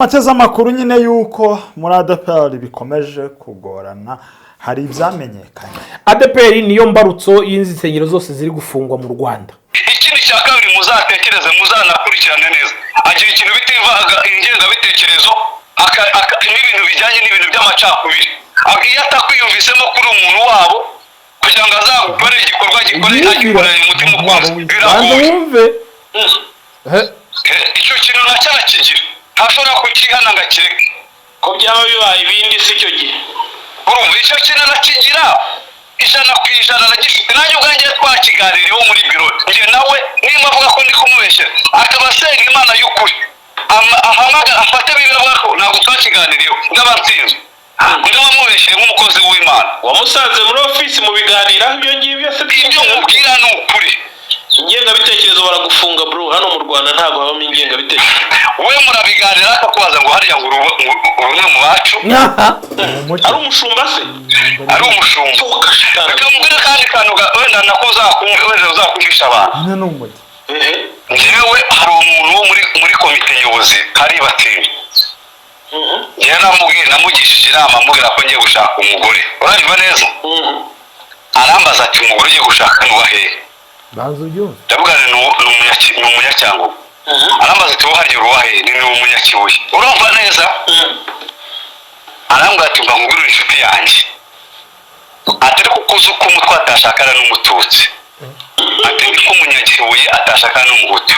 Mateze amakuru nyine y'uko muri ADEPR bikomeje kugorana, hari ibyamenyekanye. ADEPR niyo mbarutso y'izi nsengero zose ziri gufungwa mu Rwanda. Ikindi cya kabiri, muzatekereze, muzanakurikirane neza, agira ikintu bita ingengabitekerezo n'ibintu bijyanye n'ibintu by'amacakubiri. Iyo atakwiyumvisemo kuri umuntu wabo, kugira ngo azagukorere igikorwa gikore agikoranye umutima ukunze, Banza biragoye. wumve. Icyo kintu nacyo arakigira, ntashobora kukihana ngo akireke. Ko byaba bibaye ibindi si icyo gihe? Urumva, icyo kintu arakigira 100%, aragifite. Nanjye ubwanjye twakiganiriyeho muri biro njye nawe. Nimba avuga ko ndi kumubeshyera, akaba asenga Imana y'ukuri, ahamagara, afate Bibiliya, avuga ko ntabwo twakiganiriyeho, ndaba nsinzwe, ndaba mubeshyeye nk'umukozi w'Imana. Wamusanze muri ofisi mu biganiraho ibyo ngibyo se? Ibyo mubwira ni ukuri. Ingengabitekerezo baragufunga, bro. Hano mu Rwanda ntabwo habamo ingengabitekerezo. We murabiganira akakubaza ngo hariya ngo uri umwe mu bacu. Ari umushumba se? Ari umushumba. Toka shitani. Reka mubwire kandi kantu wenda nako uzakumva, wenda uzakumvisha abantu. Nyine ni umujyi. Ehe. Njyewe hari umuntu wo muri komite nyobozi hari batsinda. Njyewe namubwiye, namugishije inama, amubwira ko ngiye gushaka umugore, uranyumva neza? Arambaza ati: "Umugore ugiye gushaka ni uwa hehe?" Banza ubyumve. Ndavuga nti ni Umunyacyangugu. Arambaza ati: "Wowe harya uri uwa hehe?" Ni Umunyakibuye, urumva neza? Arambwira ati: "Mba nkugurire inshuti yanjye," ati: "Ariko uko uzi uko Umutwa atashakana n'Umututsi," ati: "niko Umunyakibuye atashakana n'Umuhutu."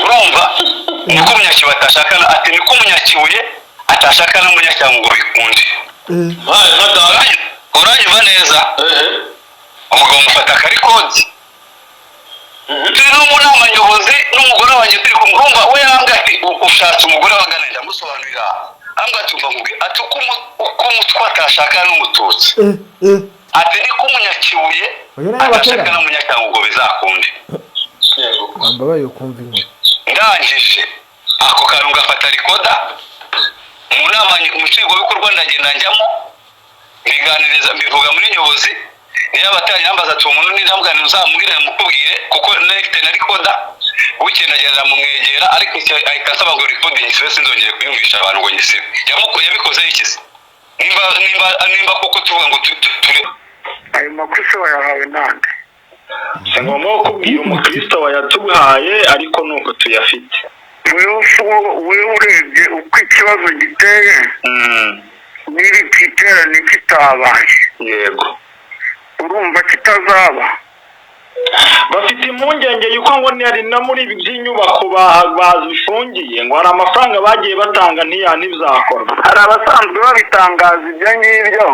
Urumva, niko Umunyakibuye atashakana, ati niko Umunyakibuye atashakana n'Umunyacyangugu bikunde. Hayi nka data. Uranyumva neza? Ehe. Umugabo mufata akarecord, turi no mu nama nyobozi n'umugore wanjye turi kumwe. Urumva, we yarambwiye ati: "Ushatse umugore wangana?" Ndamusobanurira, arambwira ati: "Umva nkubwire," ati: "Uko Umutwa atashakana n'Umututsi," ati: "niko Umunyakibuye Uyu ni abatera. atashakana n'Umunyacyangugu ngo bizakunde." Yego. Wambabaye ukumva inkuru. Ndangije ako kantu ngafata record mu nama nshingwabikorwa, ndagenda njyamo, mbiganiriza, mbivuga muri nyobozi. Niyo abatanye yambaza ati: "Uwo muntu ni?" Ndamubwira uzamubwire, mukubwire kuko nefite na record. Bukeye ndagenda mumwegera, ariko icyo ahita ansaba ngo record nyisibe, sinzongere kuyumvisha abantu ngo nyisibe. Yabikozeho iki se? Nimba koko tuvuga ngo turi Ayo makuru se wayahawe nande? Si ngombwa kukubwira umukristo wayatuhaye, ariko nuko tuyafite. Wewe urebye uko ikibazo giteye, niba igiterane kitabaye, urumva kitazaba? Bafite impungenge yuko ngo ari no muri ibi by'inyubako bazifungiye, ngo hari amafaranga bagiye batanga ntibizakorwa. Hari abasanzwe babitangaza ibyo ngibyo.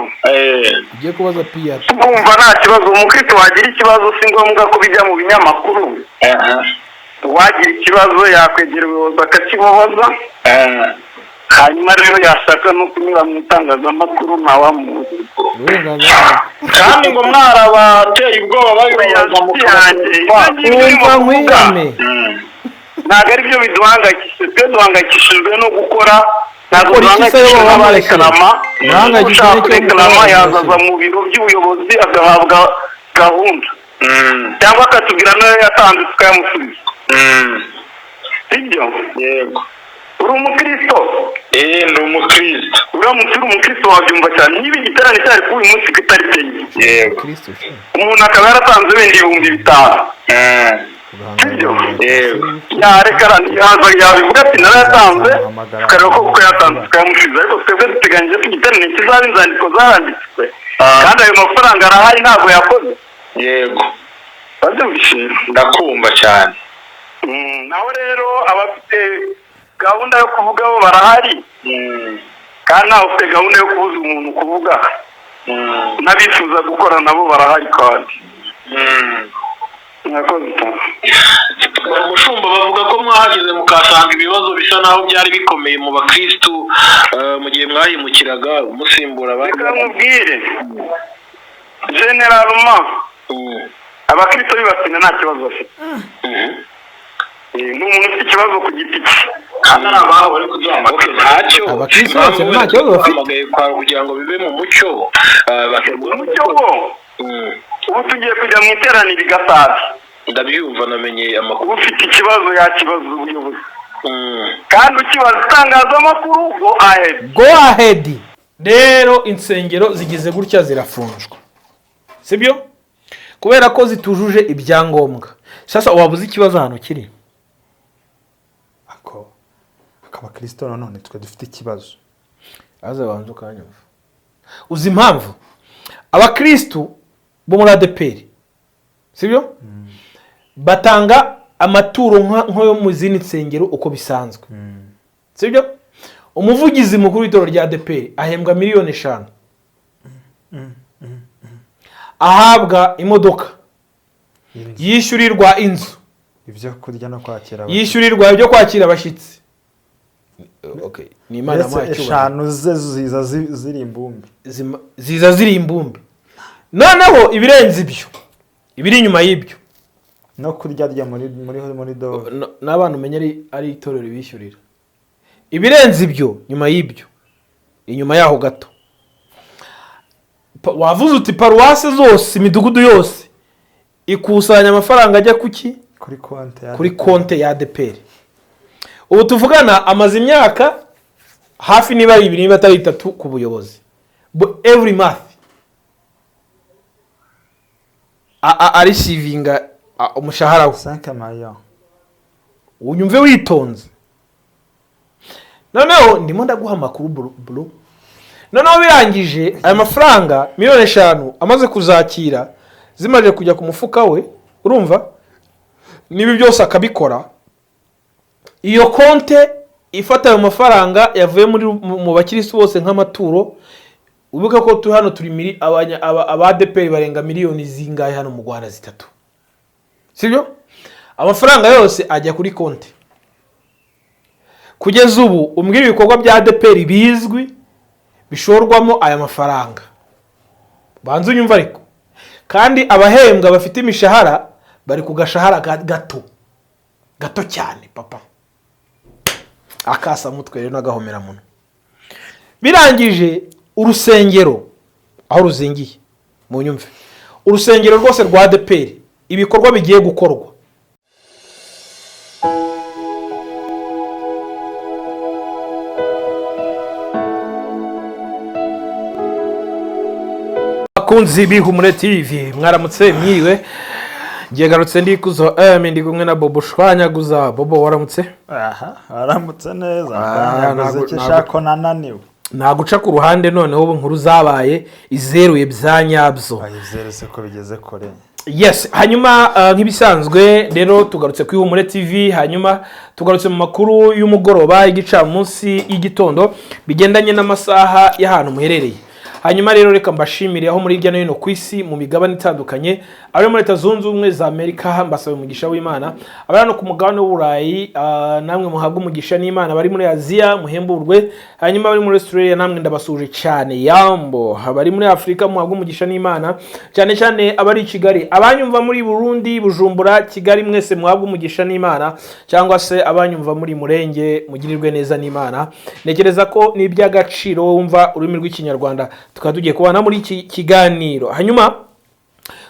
Ugiye kubaza piyara. Urumva nta kibazo. Umukristo wagira ikibazo, si ngombwa ko bijya mu binyamakuru. Uwagira ikibazo yakwegera ubuyobozi akakimubaza, hanyuma rero yashaka no kunyura mu itangazamakuru ntawamuzi. Uburenganzira. Kandi ngo mwarabateye ubwoba, babibaza mu Umva nkwiyame. Ntabwo ari byo biduhangayikishije. Twe duhangayikishijwe no gukora, ntabwo Gukora iki se? duhangayikishijwe Wowe n'abarekarama. Muhangayikishijwe Ushaka n'icyo kurekarama gukora. yazaza mu biro by'ubuyobozi agahabwa gahunda, cyangwa akatubwira nayo yatanze tukayamusubiza. Sibyo? Yego. Uri umukristo? Eh, ndi umukristo. Uramutse uri umukristo wabyumva cyane. Niba igiterane cyari kuri uyu munsi ku itariki 4, Yego. Kristo ushinzwe umuntu akaba yaratanze wenda 5000, sibyo? Yego. Yareka yaza yabivuga ati: "Narayatanze," tukareba ko kuko yatanze tukayamusubiza. Ariko twebwe duteganyije ko igiterane kizaba, inzandiko zaranditswe, kandi ayo mafaranga arahari, ntabwo yakoze. Yego. Babyumvise? Ndakumva cyane. Naho rero abafite gahunda yo kuvuga bo barahari, kandi ntawe ufite gahunda yo kubuza umuntu kuvuga. N'abifuza gukora nabo barahari kandi. Mwakoze cyane. Umushumba, bavuga ko mwahageze mukahasanga ibibazo bisa naho byari bikomeye mu bakristu, mu gihe mwahimukiraga umusimbura abandi. Reka nkubwire, généralement abakristo bibasina nta kibazo bafite. Ni umuntu ufite ikibazo ku giti cye. Kandi ari ababo bari kuduhamagara. Okay, ntacyo. Abakristo bose nta kibazo bafite. Bahamagaye kwa kugira ngo bibe mu mucyo. Umucyo wo, ubu tugiye kujya mu iteraniro i Gasabi. Ndabyumva, namenye amakuru. Ufite ikibazo yakibaza ubuyobozi. Kandi ukibaza itangazamakuru, go ahead. Go ahead. Rero insengero zigize gutya zirafunjwa, sibyo? Kubera ko zitujuje ibyangombwa. Sasa wabuze ikibazo ahantu kiri. Ako akabakristo nanone twe dufite ikibazo. Aza banza ukanyumva. Uzi impamvu? Abakristu bo muri ADEPR, sibyo, batanga amaturo nk'ayo mu zindi nsengero uko bisanzwe, sibyo? Umuvugizi mukuru w'itorero rya ADEPR ahembwa 5 miliyoni, ahabwa imodoka, Inzu. yishyurirwa inzu, ibyo kurya no kwakira abashyitsi. Yishyurirwa ibyo kwakira abashyitsi. Okay. Ni Imana Ndetse yamuhaye icyubahiro. 5 ze ziza ziri imbumbe. Ziza ziri imbumbe. Noneho ibirenze ibyo, ibiri inyuma y'ibyo, no kurya rya muri dove. N'abana umenya ari itorero bishyurira. Ibirenze ibyo, nyuma y'ibyo, inyuma yaho gato, wavuze uti paruwase zose, imidugudu yose ikusanya amafaranga ajya kuki? Kuri konti ya Kuri konte ya ADEPR. Ubu tuvugana amaze imyaka hafi, niba ari 2 niba atari 3, ku buyobozi. Every month areceivinga umushahara we. 5 millions. Unyumve witonze. Noneho ndimo ndaguha amakuru, bro, bro. Noneho birangije, aya mafaranga 5 miliyoni amaze kuzakira, zimaze kujya ku mufuka we, urumva, niba byose akabikora, iyo konte ifata ayo mafaranga yavuye muri mu bakirisitu bose nk'amaturo. Wibuke ko turi hano, turi aba ADEPR barenga miliyoni zingahe hano mu Rwanda? 3, sibyo? Amafaranga yose ajya kuri konti. Kugeza ubu umbwira ibikorwa bya ADEPR bizwi bishorwamo aya mafaranga. Banza unyumva ariko. Kandi abahembwa bafite imishahara, bari ku gashahara gato gato cyane, papa. Akasamutwe rero n'agahomeраmunwa. Birangije, urusengero aho ruzingiye, mu nyumve, urusengero rwose rwa ADEPR, ibikorwa bigiye gukorwa. Abakunzi b'Ihumure TV, mwaramutse, mwiriwe. Ngiye garutse, ndi Kuzo M, ndi kumwe na Bobo Shwanyaguza. Bobo, waramutse? Aha, waramutse neza. Ah, Ntago ko nananiwe. Ntaguca ku ruhande. Noneho ubu inkuru zabaye izeruye bya nyabyo. Ayizere ko bigeze kure. Yes. Hanyuma nk'ibisanzwe rero tugarutse ku Ihumure TV, hanyuma tugarutse mu makuru y'umugoroba, y'igicamunsi, y'igitondo, bigendanye n'amasaha y'ahantu muherereye. Hanyuma rero reka mbashimire aho muri hirya no hino ku isi, mu migabane itandukanye. Abari muri Leta Zunze Ubumwe za Amerika, mbasaba umugisha w'Imana. Abari hano ku mugabane w'Uburayi, namwe muhabwe umugisha n'Imana. Abari muri Aziya, muhemburwe. Hanyuma abari muri Australia, namwe ndabasuhuje cyane, yambo. Abari muri Afurika, muhabwe umugisha n'Imana, cyane cyane abari i Kigali. Abanyumva muri Burundi, Bujumbura, Kigali, mwese muhabwe umugisha n'Imana, cyangwa se abanyumva muri Murenge, mugirirwe neza n'Imana. Ntekereza ko ni iby'agaciro wumva ururimi rw'Ikinyarwanda, tukaba tugiye kubana muri iki kiganiro. Hanyuma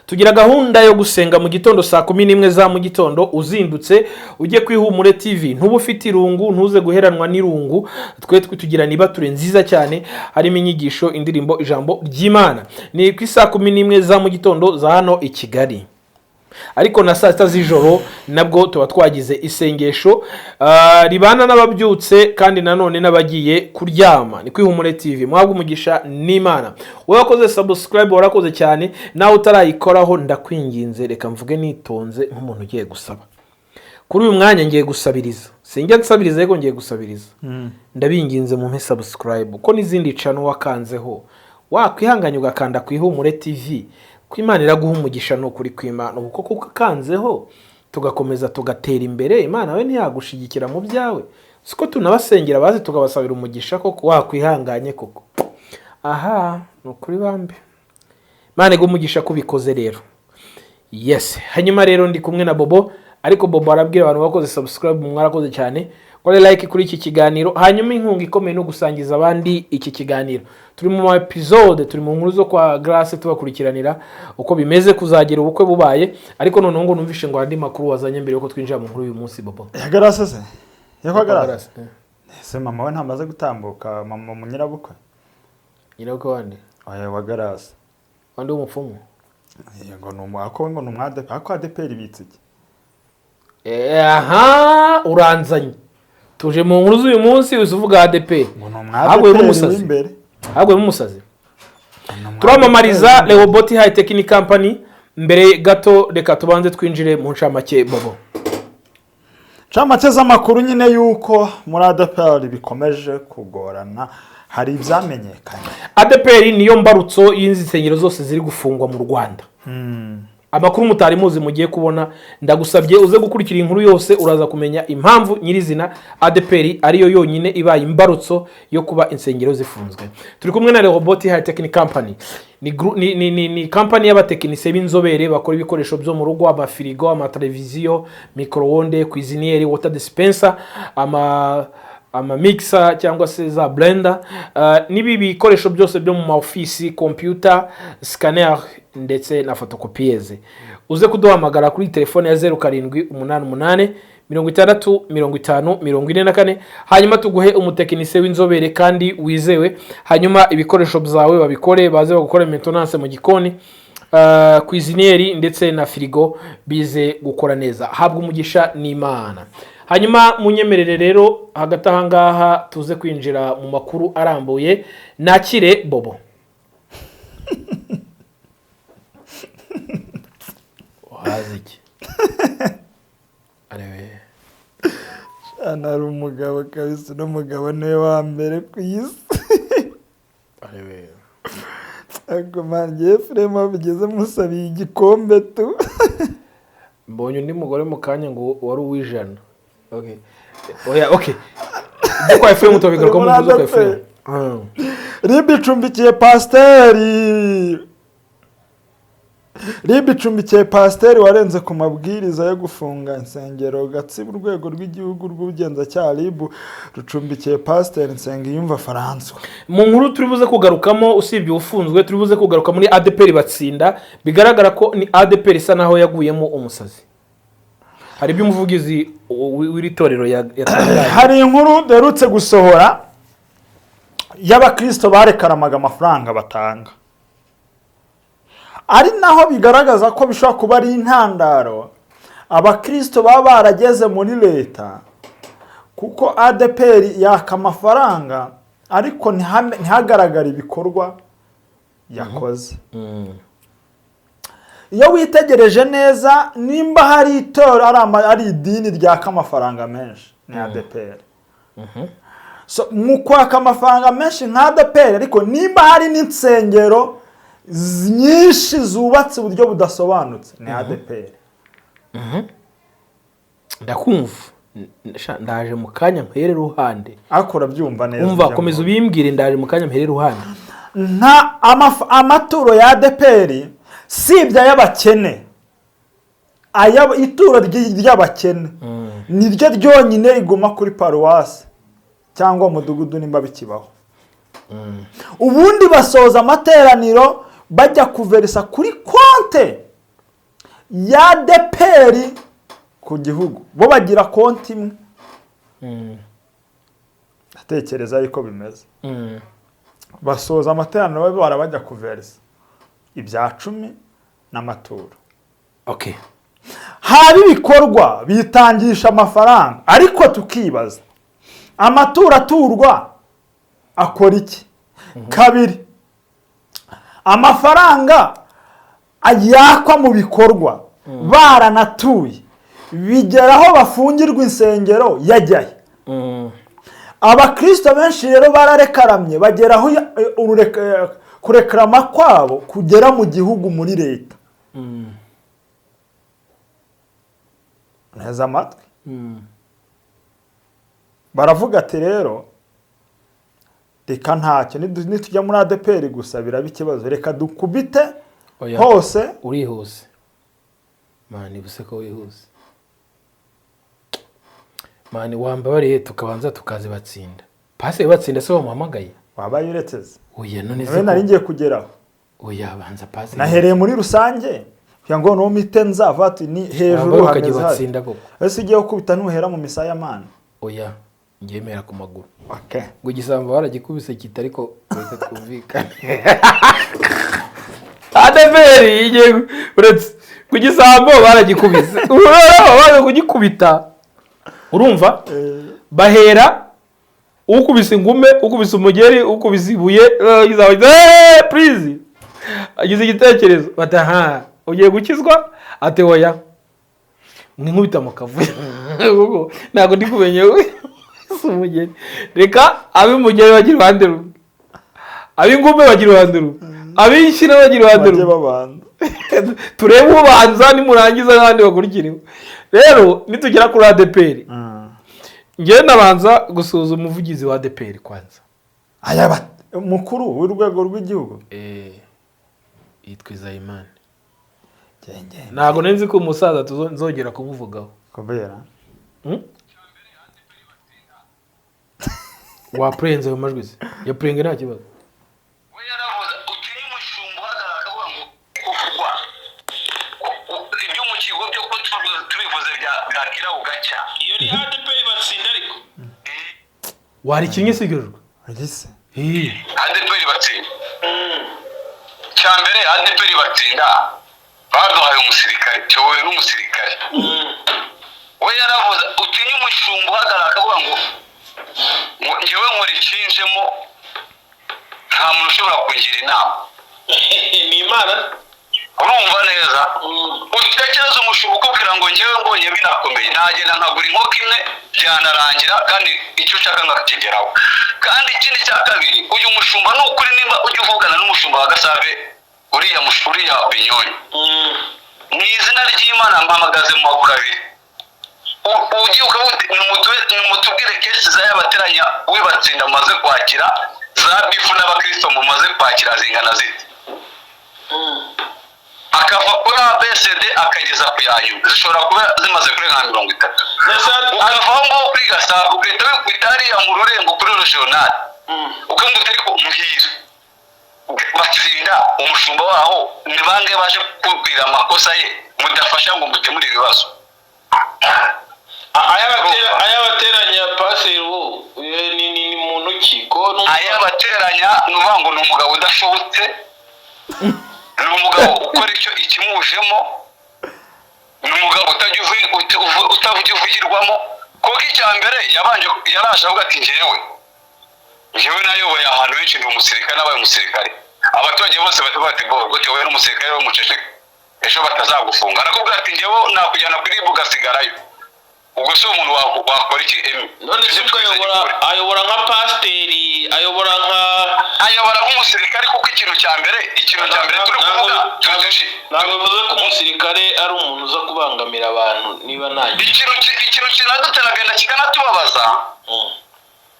tugira gahunda yo gusenga mu gitondo, saa 11 za mu gitondo. Uzindutse ujye ku Ihumure TV, ntuba ufite irungu, ntuze guheranwa n'irungu. Twe tugira nibature nziza cyane, harimo inyigisho, indirimbo, ijambo ry'Imana. Ni ku isaa 11 za mu gitondo za hano i Kigali, ariko na saa 6 z'ijoro nabwo tuba twagize isengesho ribana n'ababyutse kandi nanone n'abagiye kuryama. Ni ku Ihumure TV. Muhabwe umugisha n'Imana. Wowe wakoze subscribe, warakoze cyane. Nawe utarayikoraho, ndakwinginze, reka mvuge nitonze nk'umuntu ugiye gusaba. Kuri uyu mwanya ngiye gusabiriza. Sinjya nsabiriza, ariko ngiye gusabiriza. Ndabinginze mumpe subscribe, ko n'izindi channel wakanzeho, wakwihanganye ugakanda ku Ihumure TV, ko Imana iraguha umugisha. Ni ukuri kw'Imana, ubu koko ukanzeho tugakomeza tugatera imbere, Imana we ntiyagushigikira mu byawe? Siko tunabasengera bazi, tukabasabira umugisha koko? Wakwihanganye koko? Aha ni ukuri bambe. Imana iguhe umugisha ko ubikoze rero. Yes. Hanyuma rero ndi kumwe na Bobo, ariko Bobo arabwira abantu bakoze subscribe. Mwarakoze cyane. Kore like kuri iki kiganiro. Hanyuma inkunga ikomeye no gusangiza abandi iki kiganiro. Turi mu ma episode, turi mu nkuru zo kwa Grace, tubakurikiranira uko bimeze kuzagera ubukwe bubaye. Ariko noneho ngo numvishe ngo andi makuru wazanye mbere yuko twinjira mu nkuru y'uyu munsi, Bobo. Grace se? Yo kwa Garasi? Garasi, eh. Ese mama we ntamaze gutambuka, mama munyirabukwe? Nyirabukwe wande? Oya, wa Garasi. Wande w'umupfumu? Ngo ni umu ako, ngo ni umu ADP, ako ADPR ibitse iki? Aha uranzanye, tuje mu nkuru z'uyu munsi, uzi uvuga ADP. Ngo ni umu Haguyemo ADPR umusazi. w'imbere. Haguyemo umusazi. Ni umu Turamamariza ADPR. Rehobot High Technic Company. Mbere gato, reka tubanze twinjire mu ncamake, Bobo. Ncamake z'amakuru nyine yuko muri ADPR bikomeje kugorana, hari ibyamenyekanye. ADPR niyo mbarutso y'izi nsengero zose ziri gufungwa mu Rwanda. Amakuru mutari muzi mugiye kubona, ndagusabye uze gukurikira inkuru yose, uraza kumenya impamvu nyirizina ADPR ariyo yonyine ibaye imbarutso yo kuba insengero zifunzwe. Turi kumwe na Rehobot High Technic Company. Ni company y'abatekinisiye b'inzobere bakora ibikoresho byo mu rugo: amafirigo, amateleviziyo, micro-onde, cuisinière, water dispenser, ama mixer cyangwa se za blender, n'ibi bikoresho byose byo mu ma ofisi, computer, scanner ndetse na photocopieuse. Uze kuduhamagara kuri telefone ya 0788 60 50 44, hanyuma tuguhe umutekinisiye w'inzobere kandi wizewe, hanyuma ibikoresho byawe babikore, baze bagukore maintenance mu gikoni, cuisinière ndetse na firigo bize gukora neza. Habwa umugisha n'Imana. Hanyuma munyemerere rero hagati aha ngaha tuze kwinjira mu makuru arambuye, nakire Bobo. Wahaze iki? Arebe. Hano hari umugabo kabisa, uno mugabo niwe wa mbere ku isi. Arebe. Ariko man, ngewe Efuremu bigeze musabiye igikombe tu. Mbonye undi mugore mu kanya ngo wari uw'ijana. Okay, oya, okay, ibyo kwa Efuremu tubigaruka mu nkuru zo kwa Efuremu. RIB icumbikiye pasiteri, RIB icumbikiye pasiteri warenze ku mabwiriza yo gufunga insengero. Gatsibo, Urwego rw'Igihugu rw'Ubugenzacyaha RIB rucumbikiye Pasiteri Nsengiyumva Francois. Mu nkuru turi buze kugarukamo, usibye ufunzwe, turi buze kugaruka muri ADPR batsinda. Bigaragara ko ni ADPR isa naho yaguyemo umusazi. Hari ibyo umuvugizi w'iri torero yatangaje. Hari inkuru duherutse gusohora y'abakristo barekaramaga amafaranga batanga, ari naho bigaragaza ko bishobora kuba ari intandaro abakristo baba barageze muri leta, kuko ADPR yaka amafaranga ariko ntihagaragare ibikorwa yakoze. Iyo witegereje neza, nimba hari itorero, ari idini ryaka amafaranga menshi, ni ADPR. So, mu kwaka amafaranga menshi nka ADPR, ariko nimba hari n'insengero nyinshi zubatse uburyo budasobanutse, ni ADPR. Ndakumva. Sha, ndaje mu kanya mpere ruhande. Ariko urabyumva neza Umva, ibyo komeza mvuga. ubimbwire, ndaje mu kanya mpere ruhande. Nta amaturo ya ADPR, sibye ay'abakene, ituro ry'abakene niryo ryonyine riguma kuri paruwasi cyangwa umudugudu nimba bikibaho. Ubundi basoza amateraniro bajya kuverisa kuri konte ya ADPR ku gihugu. Bo bagira konti imwe, ndatekereza ariko bimeze. Basoza amateraniro bara bajya kuverisa ibya cumi n'amaturo. Haba ibikorwa bitangisha amafaranga, ariko tukibaza amaturo aturwa akora iki? Kabiri, amafaranga yakwa mu bikorwa baranatuye, bigera aho bafungirwa insengero, yajyahe? Abakristo benshi rero bararekaramye, bagera aho kurekarama kwabo kugera mu gihugu, muri leta. Neza amatwi. Baravuga ati: "Rero reka ntacyo, nitujya muri ADPR gusa biraba ikibazo, reka dukubite Oya. hose." Urihuse man, ubuse ko wihuse man, wambabariye tukabanza tukazibatsinda. Pasi batsinda se wamuhamagaye? Wabaye ureteze. Oya, none se Nawe nari ngiye kugeraho. Oya, banza pasi. Nahereye muri rusange kugira ngo noneho mpite nzava ati ni hejuru Wambaye ukajya hameze hate. ubatsinda koko. Ese ugiye gukubita ntuhera mu misaya, mana? Oya, ngemera ku maguru. Okay. Ngo igisambo baragikubise kita, ariko reka twumvikane, ADEPR igiye uretse ku gisambo baragikubise, baje kugikubita, urumva bahera ukubise ingume, ukubise umugeri, ukubise ibuye, igisambo please agize igitekerezo, bati: "Aha ugiye gukizwa?" Ati: "Oya, mwinkubita mu kavuyo kuko ntabwo ndi kumenya si umugeri, reka ab'umugeri bagira uruhande rumwe, ab'ingume bagira uruhande rumwe, ab'inshyira bagira uruhande Bajye rumwe, babanza turebe ubanza, nimurangiza n'abandi bakurikireho." Rero nitugera kuri ADEPR, njyewe ndabanza gusuzuma umuvugizi wa ADEPR kwanza. Aya mukuru w'urwego rw'igihugu. Yitwa Izayimana. Genge. Ntabwo nari nzi ko umusaza nzongera kumuvugaho. Kubera? Hmm? Wapurenze ayo majwi se, yapurenga nta kibazo. We yaravuze utinye umushumba uhagarara akavuga ngo kuvugwa ibyo mu kigo byo ko tubivuze byakira bugacya. Iyo ni ADEPR batsinda ariko. Warikinnye sigarijwe. Ese? ADEPR batsinda, cya mbere ADEPR batsinda baduhaye umusirikare, cyobowe n'umusirikare. We yaravuze utinye umushumba uhagarara akavuga ngo njyewe nkora ikinjemo, nta muntu ushobora kungira inama. Ni Imana. Urumva neza, utekereza umushumba ukubwira ngo njyewe mbonye binakomeye nagenda nkagura inkoko imwe byanarangira, kandi icyo ushaka nkakigeraho. Kandi ikindi cya kabiri, uyu mushumba ni ukuri, nimba ujya uvugana n'umushumba wa Gasave, uriya Binyonyi, mu izina ry'Imana mpamagaze mu maguru abiri. Ugiye ukavuga uti: "Nimutubwire case za y'abateranya wibatsinda mumaze kwakira, za beef n'abakristo mumaze kwakira zingana zite?" Akava kuri ABCD akageza ku yanyuma, zishobora kuba zimaze kurenga nka 30. Ukava aho ngaho kuri Gasabo, ugahita wikubita hariya mu Rurembo kuri regional, ukavuga uti: "Ariko muhira batsinda, umushumba waho ni bangahe baje kukubwira amakosa ye mudafasha ngo mukemure ibibazo?" Ayabateranya paseri ubu ni muntu ki ko Ayabateranya ni ukuvuga ngo ni umugabo udashobotse, ni umugabo ukora icyo ikimujemo, ni umugabo utajya uvugirwamo, kuko icya mbere yabanje yaraje avuga ati: Njyewe nayoboye ahantu henshi, ndi umusirikare, nabaye umusirikare." Abaturage bose bati bati bo gute, wowe n'umusirikare we, muceceke ejo batazagufunga. Arakubwira ati: "Njyewe nakujyana kuri RIB ugasigarayo." Ubwo se umuntu wakora iki, emi? None se ubwo ayobora nka pasiteri, ayobora nka Ayobora nk'umusirikare, kuko ikintu cya mbere turi kuvuga Ntabwo bivuze ko umusirikare ari umuntu uza kubangamira abantu niba nta Ikintu kinadutera agahinda kikanatubabaza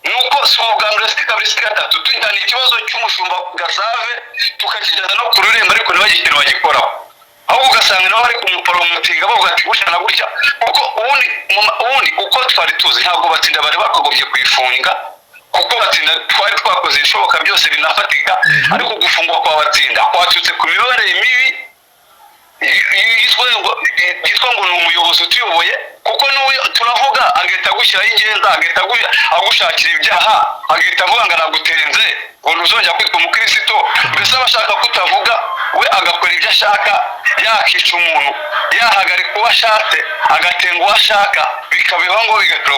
ni uko si ubwa mbere, si kabiri, si gatatu, tujyana ikibazo cy'umushumba Gasave tukakigeza no ku Rurembo, ariko ntibagire ikintu bagikoraho, ahubwo ugasanga nabo bari kumuporomotinga bavuga ati gutya na gutya. Kuko ubundi uko twari tuzi, ntabwo Batsinda bari bakagombye kuyifunga, kuko Batsinda twari twakoze ibishoboka byose binafatika. Ariko gufungwa kwa Batsinda kwaturutse ku miyoborere mibi yitwa ngo ni umuyobozi utuyoboye, kuko n'uwo turavuga agahita agushyiraho ingenza, agahita agushakira ibyaha, agahita avuga ngo aragutenze, ngo ntuzongera kwitwa umukristo. Mbese aba ashaka kutavuga, we agakora ibyo ashaka, yakica umuntu, yahagarika uwo ashatse, agatenga uwo ashaka, bikabibaho ngo bigatura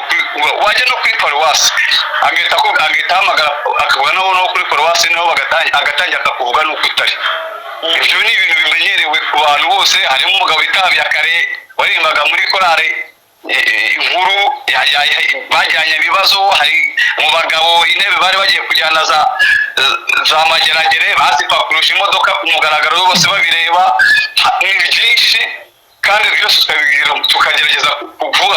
wajya no kuri paruwasi agahita ahamagara akavuga nabo no kuri paruwasi nabo agatangira akakuvuga n'uko utari. Ibyo ni ibintu bimenyerewe ku bantu bose. Harimo umugabo wita Habiyakare waririmbaga muri korale inkuru bajyanye ibibazo. Hari mu bagabo intebe bari bagiye kujyana za Mageragere, bazipakurusha imodoka ku mugaragaro bose babireba. Ni byinshi, kandi byose tukagerageza kuvuga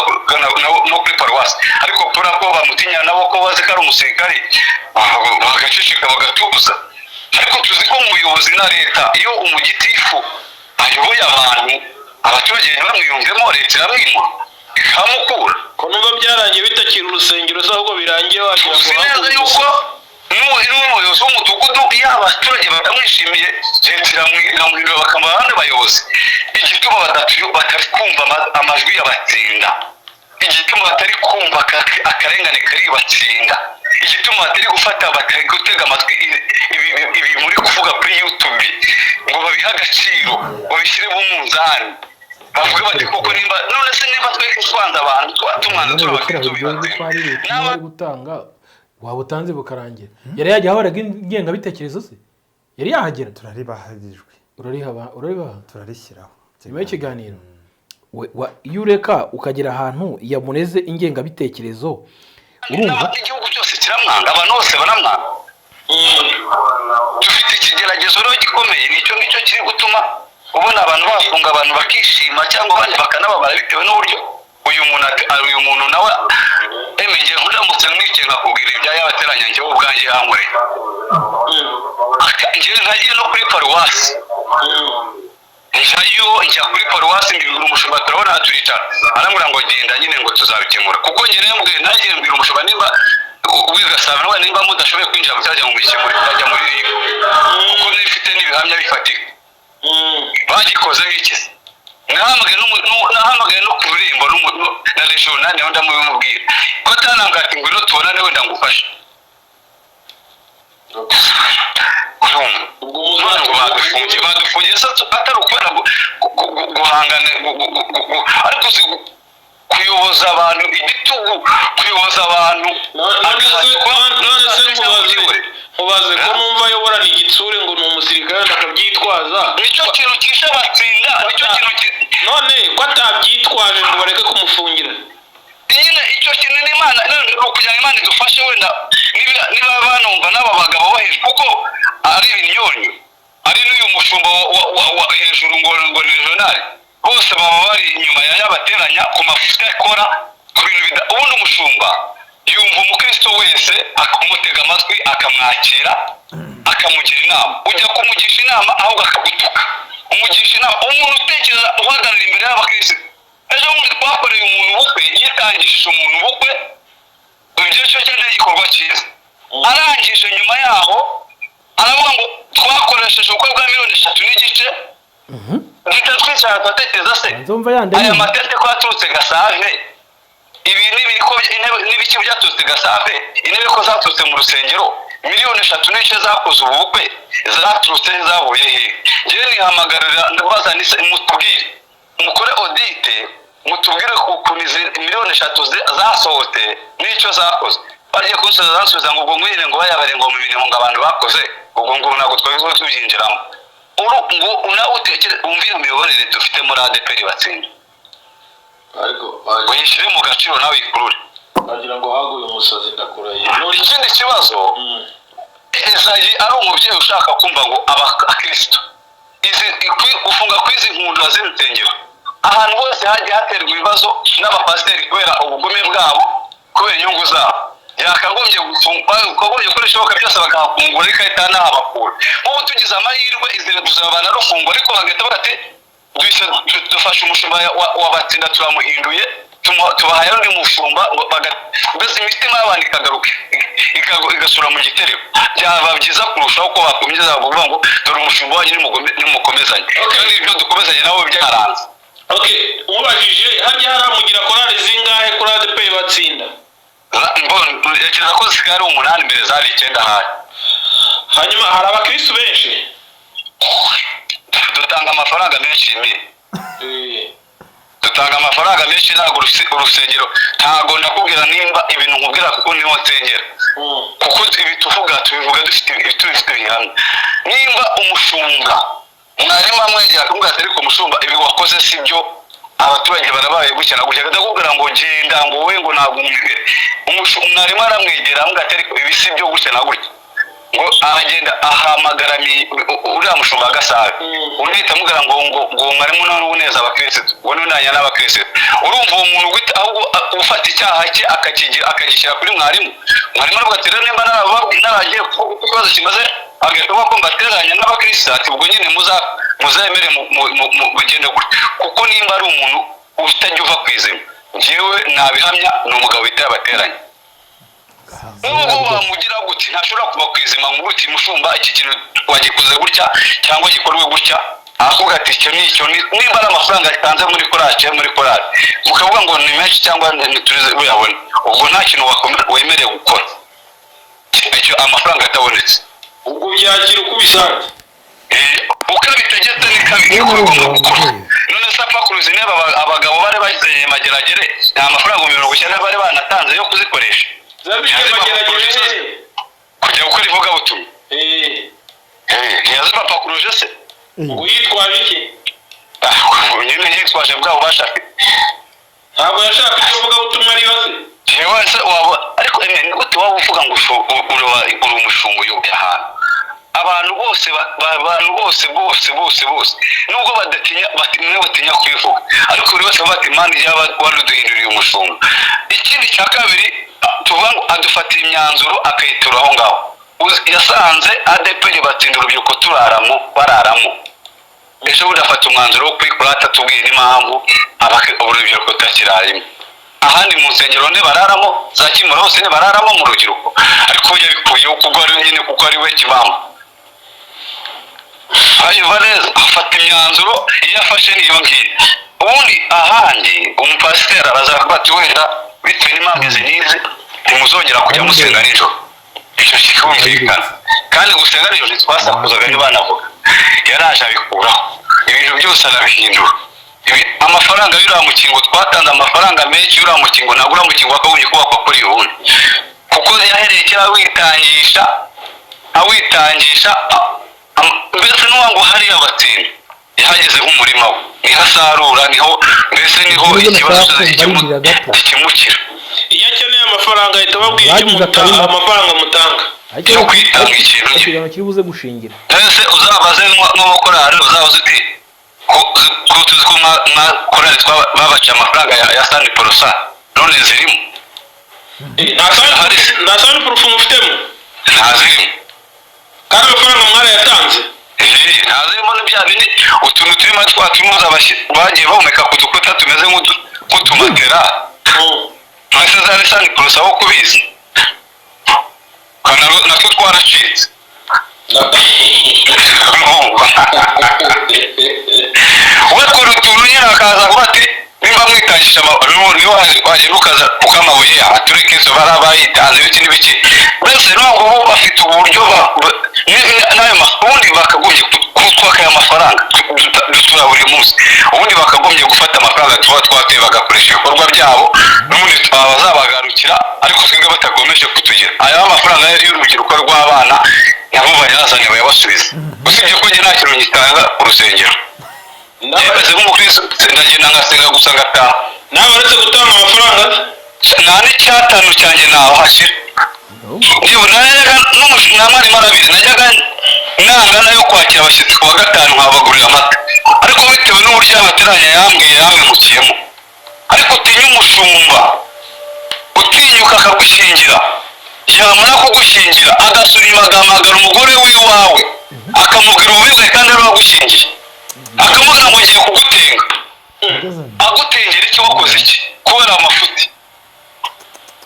no kuri paruwasi, ariko kubera ko bamutinya nabo, ko bazi ko ari umusirikare, bagaceceka bagatuza. Ariko tuzi ko umuyobozi na leta, iyo umugitifu ayoboye abantu, abaturage ntibamwiyumvemo, leta iramwimura ikamukura. Ko numva byarangiye bitakiri urusengero se, ahubwo birangiye wagira ngo Tuzi neza yuko n'umuyobozi w'umudugudu, iyo abaturage batamwishimiye, leta iramwimura bakamuha abandi bayobozi. Igituma batari kumva amajwi y'abatsinda Igituma batari kumva akarengane karibatsinda, igituma batari gufata, batari gutega amatwi ibi muri kuvuga kuri YouTube ngo babihe agaciro, babishyire mu munzani, bavuge bati koko nimba none se nimba twese twanze abantu, tumwanze None turi gukora abakristo ibyo ko ari bibatsinda. ubutumwa bari gutanga waba utanze bukarangira. Yari yajya ahoraga ingengabitekerezo se? Yari yahagera? Turaribaha ijwi. Uraribaha? Turarishyiraho. Nyuma y'ikiganiro. Iyo ureka ukagera ahantu yamureze ingengabitekerezo, urumva? Igihugu cyose kiramwanga, abantu bose baramwanga. Dufite ikigeragezo rero gikomeye, nicyo ngicyo kiri gutuma ubona abantu bafunga abantu bakishima cyangwa abandi bakanababara bitewe n'uburyo uyu muntu uyu muntu nawe emeye. Ndamutse mwicaye nkakubwira ibya yabateranya, njyewe ubwanjye yankoreye. Njyewe ntagiye no kuri paruwasi, njyayo, njya kuri paruwasi mbibwira umushumba, turabona turicara, arambwira ngo genda nyine, ngo tuzabikemura. Kuko njye rero mbwiye, nanjye mbwira umushumba nimba wigasaba nawe, nimba mudashoboye kwinjira mu cyajya ngo mubikemure, ndajya muri RIB kuko nifite n'ibihamya bifatika. Bagikozeho iki se? Nahamagaye no ku rurembo na regional, nawe ndamubimubwira ko atanambwira ati ngwino tubonane wenda ngufashe. Urumva? Ubwo None ngo badufungiye se atari ukubera guhangana ariko uzi kuyoboza abantu igitugu, kuyoboza abantu None se nkubaze ko numva ayoborana igitsure, ngo ni umusirikare, wenda akabyitwaza? Nicyo kintu kishe abatsinda, nicyo kintu None ko atabyitwaje ngo bareke kumufungira? Nyine icyo kintu ni Imana, none ni ukugira ngo Imana idufashe wenda niba banumva n'aba bagabo bo hejuru, kuko ari ibinyonyo, ari n'uyu mushumba wa hejuru ngo ni regional, bose baba bari inyuma ya yabateranya ku mafuti akora ku bintu bida. Ubundi umushumba yumva umukristo wese, akamutega amatwi, akamwakira, akamugira inama. Ujya kumugisha inama ahubwo akagutuka. Umugisha inama umuntu utekereza uhagarara imbere y'abakristo. Ejo bundi twakoreye umuntu ubukwe, yitangishije umuntu ubukwe, ibyo cyo cyari igikorwa cyiza. Arangije nyuma yaho aravuga ngo twakoresheje ubukwe bwa miliyoni 3.5. Duhita twicara turatekereza se, Banza wumva yandi. Aya matente ko yaturutse Gasave, ibi n'ibiri ko intebe n'ibiki byaturutse Gasave, intebe ko zaturutse mu rusengero, miliyoni 3.5 zakoze ubu bukwe zaturutse, zavuye hehe? Njyewe nihamagarira, ndabaza nise mutubwire, mukore audit, mutubwire ukuntu izi miliyoni 3 zasohotse n'icyo zakoze. Bagiye kunsubiza, bansubiza ngo ubwo ngwine ngo bayabare ngo mu mirimo ngo abantu bakoze, ubwo ngo ntabwo twari tubyinjiramo. Uru ngo nawe utekere wumve iyo miyoborere dufite muri ADEPR batsinda. Ariko Uyishyire mu gaciro nawe ikurure. Wagira ngo haguye umusazi, ndakurahiye. Ikindi kibazo, Ezayi ari umubyeyi ushaka kumva ngo abakristo izi gufunga kw'izi nkundura z'insengero ahantu hose hagiye haterwa ibibazo n'abapasiteri kubera ubugome bwabo, kubera inyungu zabo, yakagombye bakagombye gukora ibishoboka byose bakahafungura, ariko ahita anahabakura. Nk'ubu tugize amahirwe izi tuzabana rufungwa, ariko bagahita bavuga ati dufashe umushumba wa Batsinda, turamuhinduye, tubahaye undi mushumba, mbese imitima y'abantu ikagaruka igasubira mu gitereko. Byaba byiza kurushaho ko bakomeza bavuga ngo dore umushumba wanyu, nimukomezanye, kandi ibyo dukomezanye nabo byaranze. Okay, umubajije harya haramugira korali zingahe kuri ADEPR batsinda? Ntekereza ko zisigaye ari umunani, mbere zari icyenda ahari. Hanyuma hari abakristu benshi? Dutanga amafaranga menshi mi dutanga amafaranga menshi. Ntabwo urusengero, ntabwo ndakubwira nimba ibintu nkubwira kuko niho nsengera, kuko ibi tuvuga tubivuga dufite, tubifite ibihamya. Nimba umushumba mwarimu amwegera akamubwira ati ariko mushumba, ibi wakoze si byo, abaturage barabaye gutya na gutya, akakubwira ngo genda, ngo wowe ngo ntabwo umubwire. Mwarimu aramwegera aramubwira ati ariko ibi si byo, gutya na gutya, ngo aragenda ahamagara uriya mushumba wa Gasave. Undi ahita amubwira ngo mwarimu none uneza abakirisitu, ngo nunanya n'abakirisitu. Urumva uwo muntu guhita ahubwo ufata icyaha cye akakigira, akagishyira kuri mwarimu. Mwarimu aravuga ati rero nimba naragiye kuvuga uko ikibazo kimaze, agahita avuga ko mbateranya n'abakirisitu, ati ubwo nyine muzemere mugende gutya. Kuko nimba ari umuntu utajya uva ku izima, njyewe nabihamya, ni umugabo wita yabateranya. Nubwo wamugira gute, ntashobora kuva ku izima ngo uti mushumba, iki kintu wagikoze gutya cyangwa gikorwe gutya. Ahubwo ati icyo ni icyo, nimba ari amafaranga atanze muri korali cyangwa muri korali mukavuga ngo ni menshi cyangwa ntiturize buyabone, ubwo nta kintu wemerewe gukora icyo amafaranga atabonetse. Ubwo byakira uko ubisanze. Uko abitegetse ni kabiri Niyo niko mpamvu bigomba gukorwa. bavuze. None se apfa kuruza intebe, abagabo bari bagize Mageragere, nta mafaranga 90 bari banatanze yo kuzikoresha? Zabije Mageragere? Kujya gukora ivugabutumwa. Ntiyazibapakuruje se? Ngo yitwaje iki? Ah, nyine yitwaje bwa bubasha afite. Ntabwo yashaka icyo vugabutumwa ariyo se? Jewe se waba, ariko ni gute waba uvuga ngo uri umushumba uyoboye ahantu abantu bose, abantu bose bose bose bose, nubwo badatinya, mwe batinya kubivuga, ariko buri wese avuga ati: "Imana yaba waruduhinduriye umushumba." Ikindi cya kabiri, tuvuga ngo adufatira imyanzuro akayitura aho ngaho. Yasanze ADEPR batsinda urubyiruko turaramo, bararamo. Ejo bundi afata umwanzuro wo kuyikora atatubwiye n'impamvu urubyiruko tutakirarimo. Ahandi mu nsengero ntibararamo, za Kimura hose ntibararamo mu rubyiruko, ariko we yabikuyeho kuko ari we nyine, kuko ari we kibamba. Ayumva neza, afata imyanzuro, iyo afashe niyo ngiyo. Ubundi ahandi umupasiteri araza akavuga ati: "Wenda bitewe n'impamvu izi n'izi ntimuzongera kujya musenga nijoro." Icyo kikumvikana, kandi gusenga nijoro ntitwasakuzaga, ntibanavuga. Yaraje abikuraho, ibintu byose arabihindura. Amafaranga y'uriya mukingo, twatanze amafaranga menshi y'uriya mukingo. Ntabwo uriya mukingo wakagombye kubakwa kuri uyu wundi, kuko yahereye kera awitangisha, awitangisha, mbese n'uwa ngo hariya batsinda yahageze nk'umurima we, niho asarura, niho mbese niho Nubwo ikibazo nashaka kumva yinjira gato. gikemukira. Iyo akeneye amafaranga ahita ababwira icyo Bagize akarima. amafaranga mutanga. Ariko Cyo kwitanga ikintu nyine. ikiganiro kiri buze gushingira. Ese uzabaze nk'abakorari, uzabaze uti ko tuzi ko mwa korali babaciye amafaranga ya sani porosa, none zirimo? Nta sound proof mufitemo? Ntazirimo. Kandi amafaranga mwarayatanze? Ntazirimo. Ni bya bindi utuntu turimo twa tumuza bagiye bomeka ku dukuta tumeze nk'utumatera. Mbese zari sani porosa wo kubizi? Natwo twaracitse. Urumva? We kora utuntu nyine, akaza kuba ati nimba mwitangisha, niba wagenda ukaza ukamabuye atureke izo bari bayitanze, ibiki n'ibiki. Mbese ntabwo bo bafite uburyo n'ayo ubundi bakagombye kutwaka aya mafaranga dutura buri munsi. Ubundi bakagombye gufata amafaranga tuba twateye bagakoresha ibikorwa byabo, n'ubundi bazabagarukira, ariko twebwe batagomeje kutugira aya mafaranga y'urubyiruko rw'abana nabo bayazane bayabasubize. Usibye ko njye nta kintu ngitanga ku rusengero, meze nk'umukristo, ndagenda ngasenga gusa ngataha. Nawe uretse gutanga amafaranga? Nta n'icyatanu cyanjye nahashyira. Yewe, najyaga na mwarimu arabizi, najyaga nanga nayo kwakira abashyitsi ku wa gatanu nkabagurira amata, ariko bitewe n'uburyo amateranya yambwiye yamwimukiyemo. Ariko utinya umushumba utinyuka akagushyingira, yamara kugushyingira agasura inyuma, agahamagara umugore w'iwawe, akamubwira ububi bwawe kandi ari we wagushyingiye, akamubwira ngo ngiye kugutenga. Agutengera iki? Wakoze iki? Kubera amafuti.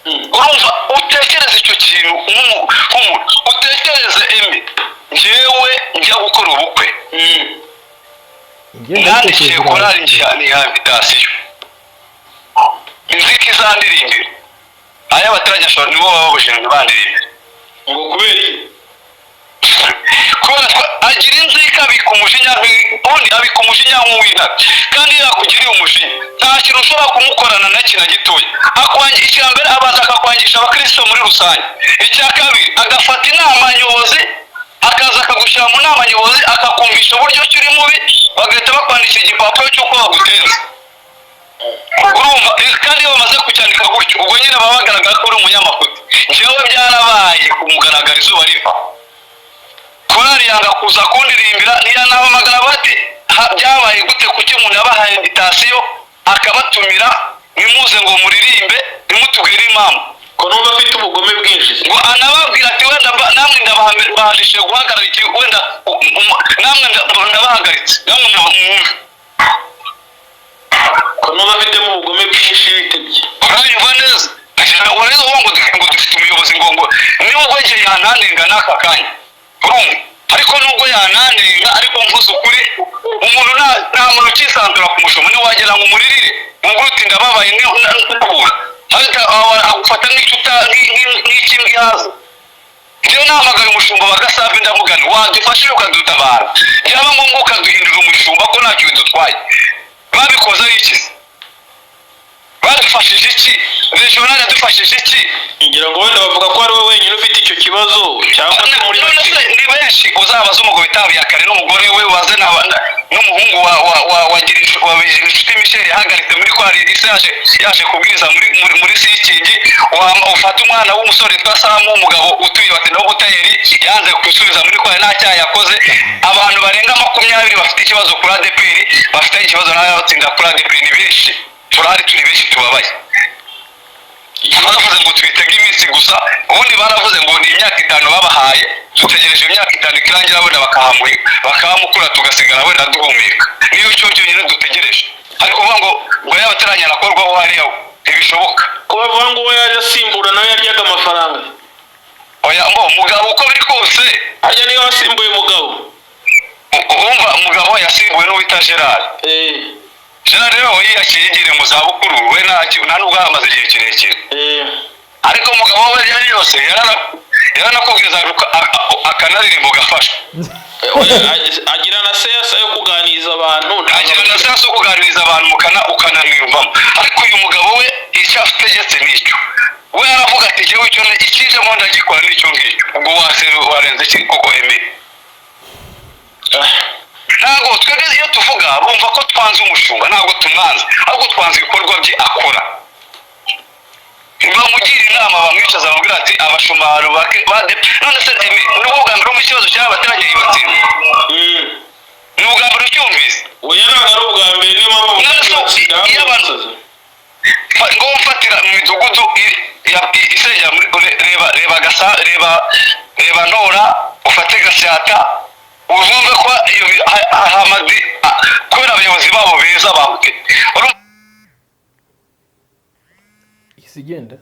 Urumva, utekereze icyo kintu nk'umuntu, utekereze emi njyewe njya gukora ubukwe, nandikiye korali nshya, ni invitation, nzi ko izandirimbira. Aya abaturage ashobora nibo baba babujijwe bandirimbira. Ngo kubera iki? Kubera ko agira inzika, abika umujinya, ubundi abika umujinya nk'uw'intare. Kandi iyo yakugiriye umujinya nta kintu ushobora kumukorana na kintu gitoya. Icya mbere abanza akakwangisha abakristo muri rusange. Icya kabiri agafata inama nyobozi, akaza akagushyira mu nama nyobozi, akakumvisha uburyo ki uri mubi, bagahita bakwandikira igipapuro cy'uko bagutenze. Urumva? Kandi iyo bamaze kucyandika gutyo, ubwo nyine baba bagaragara ko uri umunyamafuti. Njyewe byarabaye ku mugaragaro, izuba riva, korali yanga kuza kundirimbira, ntiyanahamagara bati: "Byabaye gute? Kuki umuntu yabahaye invitation akabatumira ntimuze ngo muririmbe, ntimutubwire impamvu?" Ko numva afite ubugome bwinshi se? Ngo anababwira ati: "Wenda namwe ndabahajije guhagarara iki, wenda namwe ndabahagaritse, namwe mwumve." Ko numva afitemo ubugome bwinshi bitebye? Uranyumva neza? Uranyumva? Ngo ngo dufite umuyobozi, ngo nubwo njye yananenga n'aka kanya, urumva? Ariko nubwo yananenga, ariko mvuze ukuri, umuntu nta muntu ukisanzura ku mushumba. Ntiwagera ngo umuririre, umugore uti: "Ndababaye," ndahura agufata nk'ikimbwa ihaze. Njyewe nahamagaye umushumba wa Gasave, ndamugana: "Wadufashije ukadutabara, byaba ngombwa ukaduhindura umushumba, ko ntacyo bidutwaye." Babikoze ari iki se? Badufashije iki? Regional yadufashije iki? Ngira ngo wenda bavuga ko ari we wenyine ufite icyo kibazo, cyangwa se muri None se ni benshi. Uzabaza umugabo witabiye kare n'umugore we, waze n'umuhungu wa Inshuti Michel yahagaritse muri kwari isi, yaje kubwiriza muri sikingi. Ufata umwana w'umusore witwa Samu, umugabo utuye bati no butayeri, yanze gusubiza muri kwari nta cyaha yakoze. Abantu barenga 20 bafite ikibazo kuri ADEPR, bafite ikibazo n'abatsinda kuri ADEPR ni benshi. Turahari, turi benshi tubabaye. Baravuze ngo twitege iminsi gusa. Ubundi baravuze ngo ni imyaka 5 babahaye. Dutegereje imyaka 5 ikirangira, wenda bakahamukura, tugasigara wenda duhumeka. Niyo cyo cyonyine dutegereje. Ariko kuvuga ngo yaba ataranyanakorwaho hariya, ntibishoboka. Ko bavuga ngo uwo yaje asimbura nawe yaryaga amafaranga? Oya, ngo mugabo uko biri kose. Harya niyo wasimbuye umugabo? Urumva, umugabo yasimbuwe n'uwita Gerard. Gerard rero yiyakiriye, yigiriye mu zabukuru, we nta nubwo yamaze igihe kirekire. Ariko umugabo we yari yose yaranakubwiza, akanaririmba ugafashwa. Oya, agira na seyasa yo kuganiriza abantu. Agira na sens yo kuganiriza abantu, mukana ukananiyumvamo. Ariko uyu mugabo we icyo ategetse nicyo. We aravuga ati: "Jyewe icyo ikijemo ndagikora n'icyo ngicyo." Ubwo wase warenze iki koko eme? Ntabwo twebwe iyo tuvuga bumva ko twanze umushumba. Ntabwo tumwanze, ahubwo twanze ibikorwa bye akora. Bamugira inama, bamwicaza, bamubwira ati: "Abashumba none se ni ubwa mbere mu kibazo cyaba abaturage ibatsinda? Ni ubwa mbere ucyumvise?" Oya, ntabwo ari ubwa mbere, niyo mpamvu. None se iyo abantu ngo mfatira mu midugudu isengera muri reba gasa, reba Ntora, ufate Gasyata, uzumve ko iyo Hamadi kubera abayobozi babo beza bamute. Isi igenda.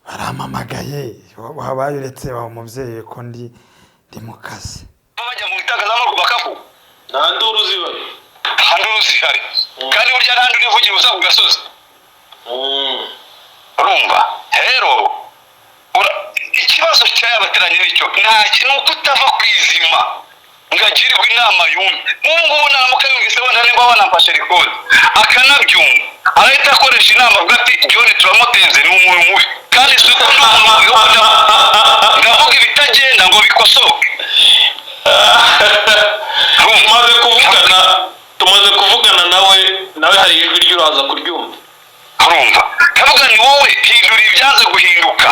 Barampamagaye. Wabaye uretse wa mubyeyi, ko ndi mu kazi. Bajya mu itangazamakuru bakavuga. Nta nduru zibayo. Nta nduru zihari, kandi burya nta nduru ivugira uza ku gasozi. Urumva rero, ikibazo cy'abateranye nicyo nta ni uko utava ku izima ngo agirwe inama yumve. Nk'ubu ngubu naramuka yumvise, wenda nimba wanamfashe record akanabyumva, arahita akoresha inama, avuga ati: "John turamutenze, ni umuntu mubi." Kandi si uko ndi umuntu mubi, ahubwo ndavuga ibitagenda ngo bikosoke. Tumaze kuvugana nawe hari ijwi ry'uraza kuryumva. Urumva, ndavuga ni wowe hindura ibyanze guhinduka,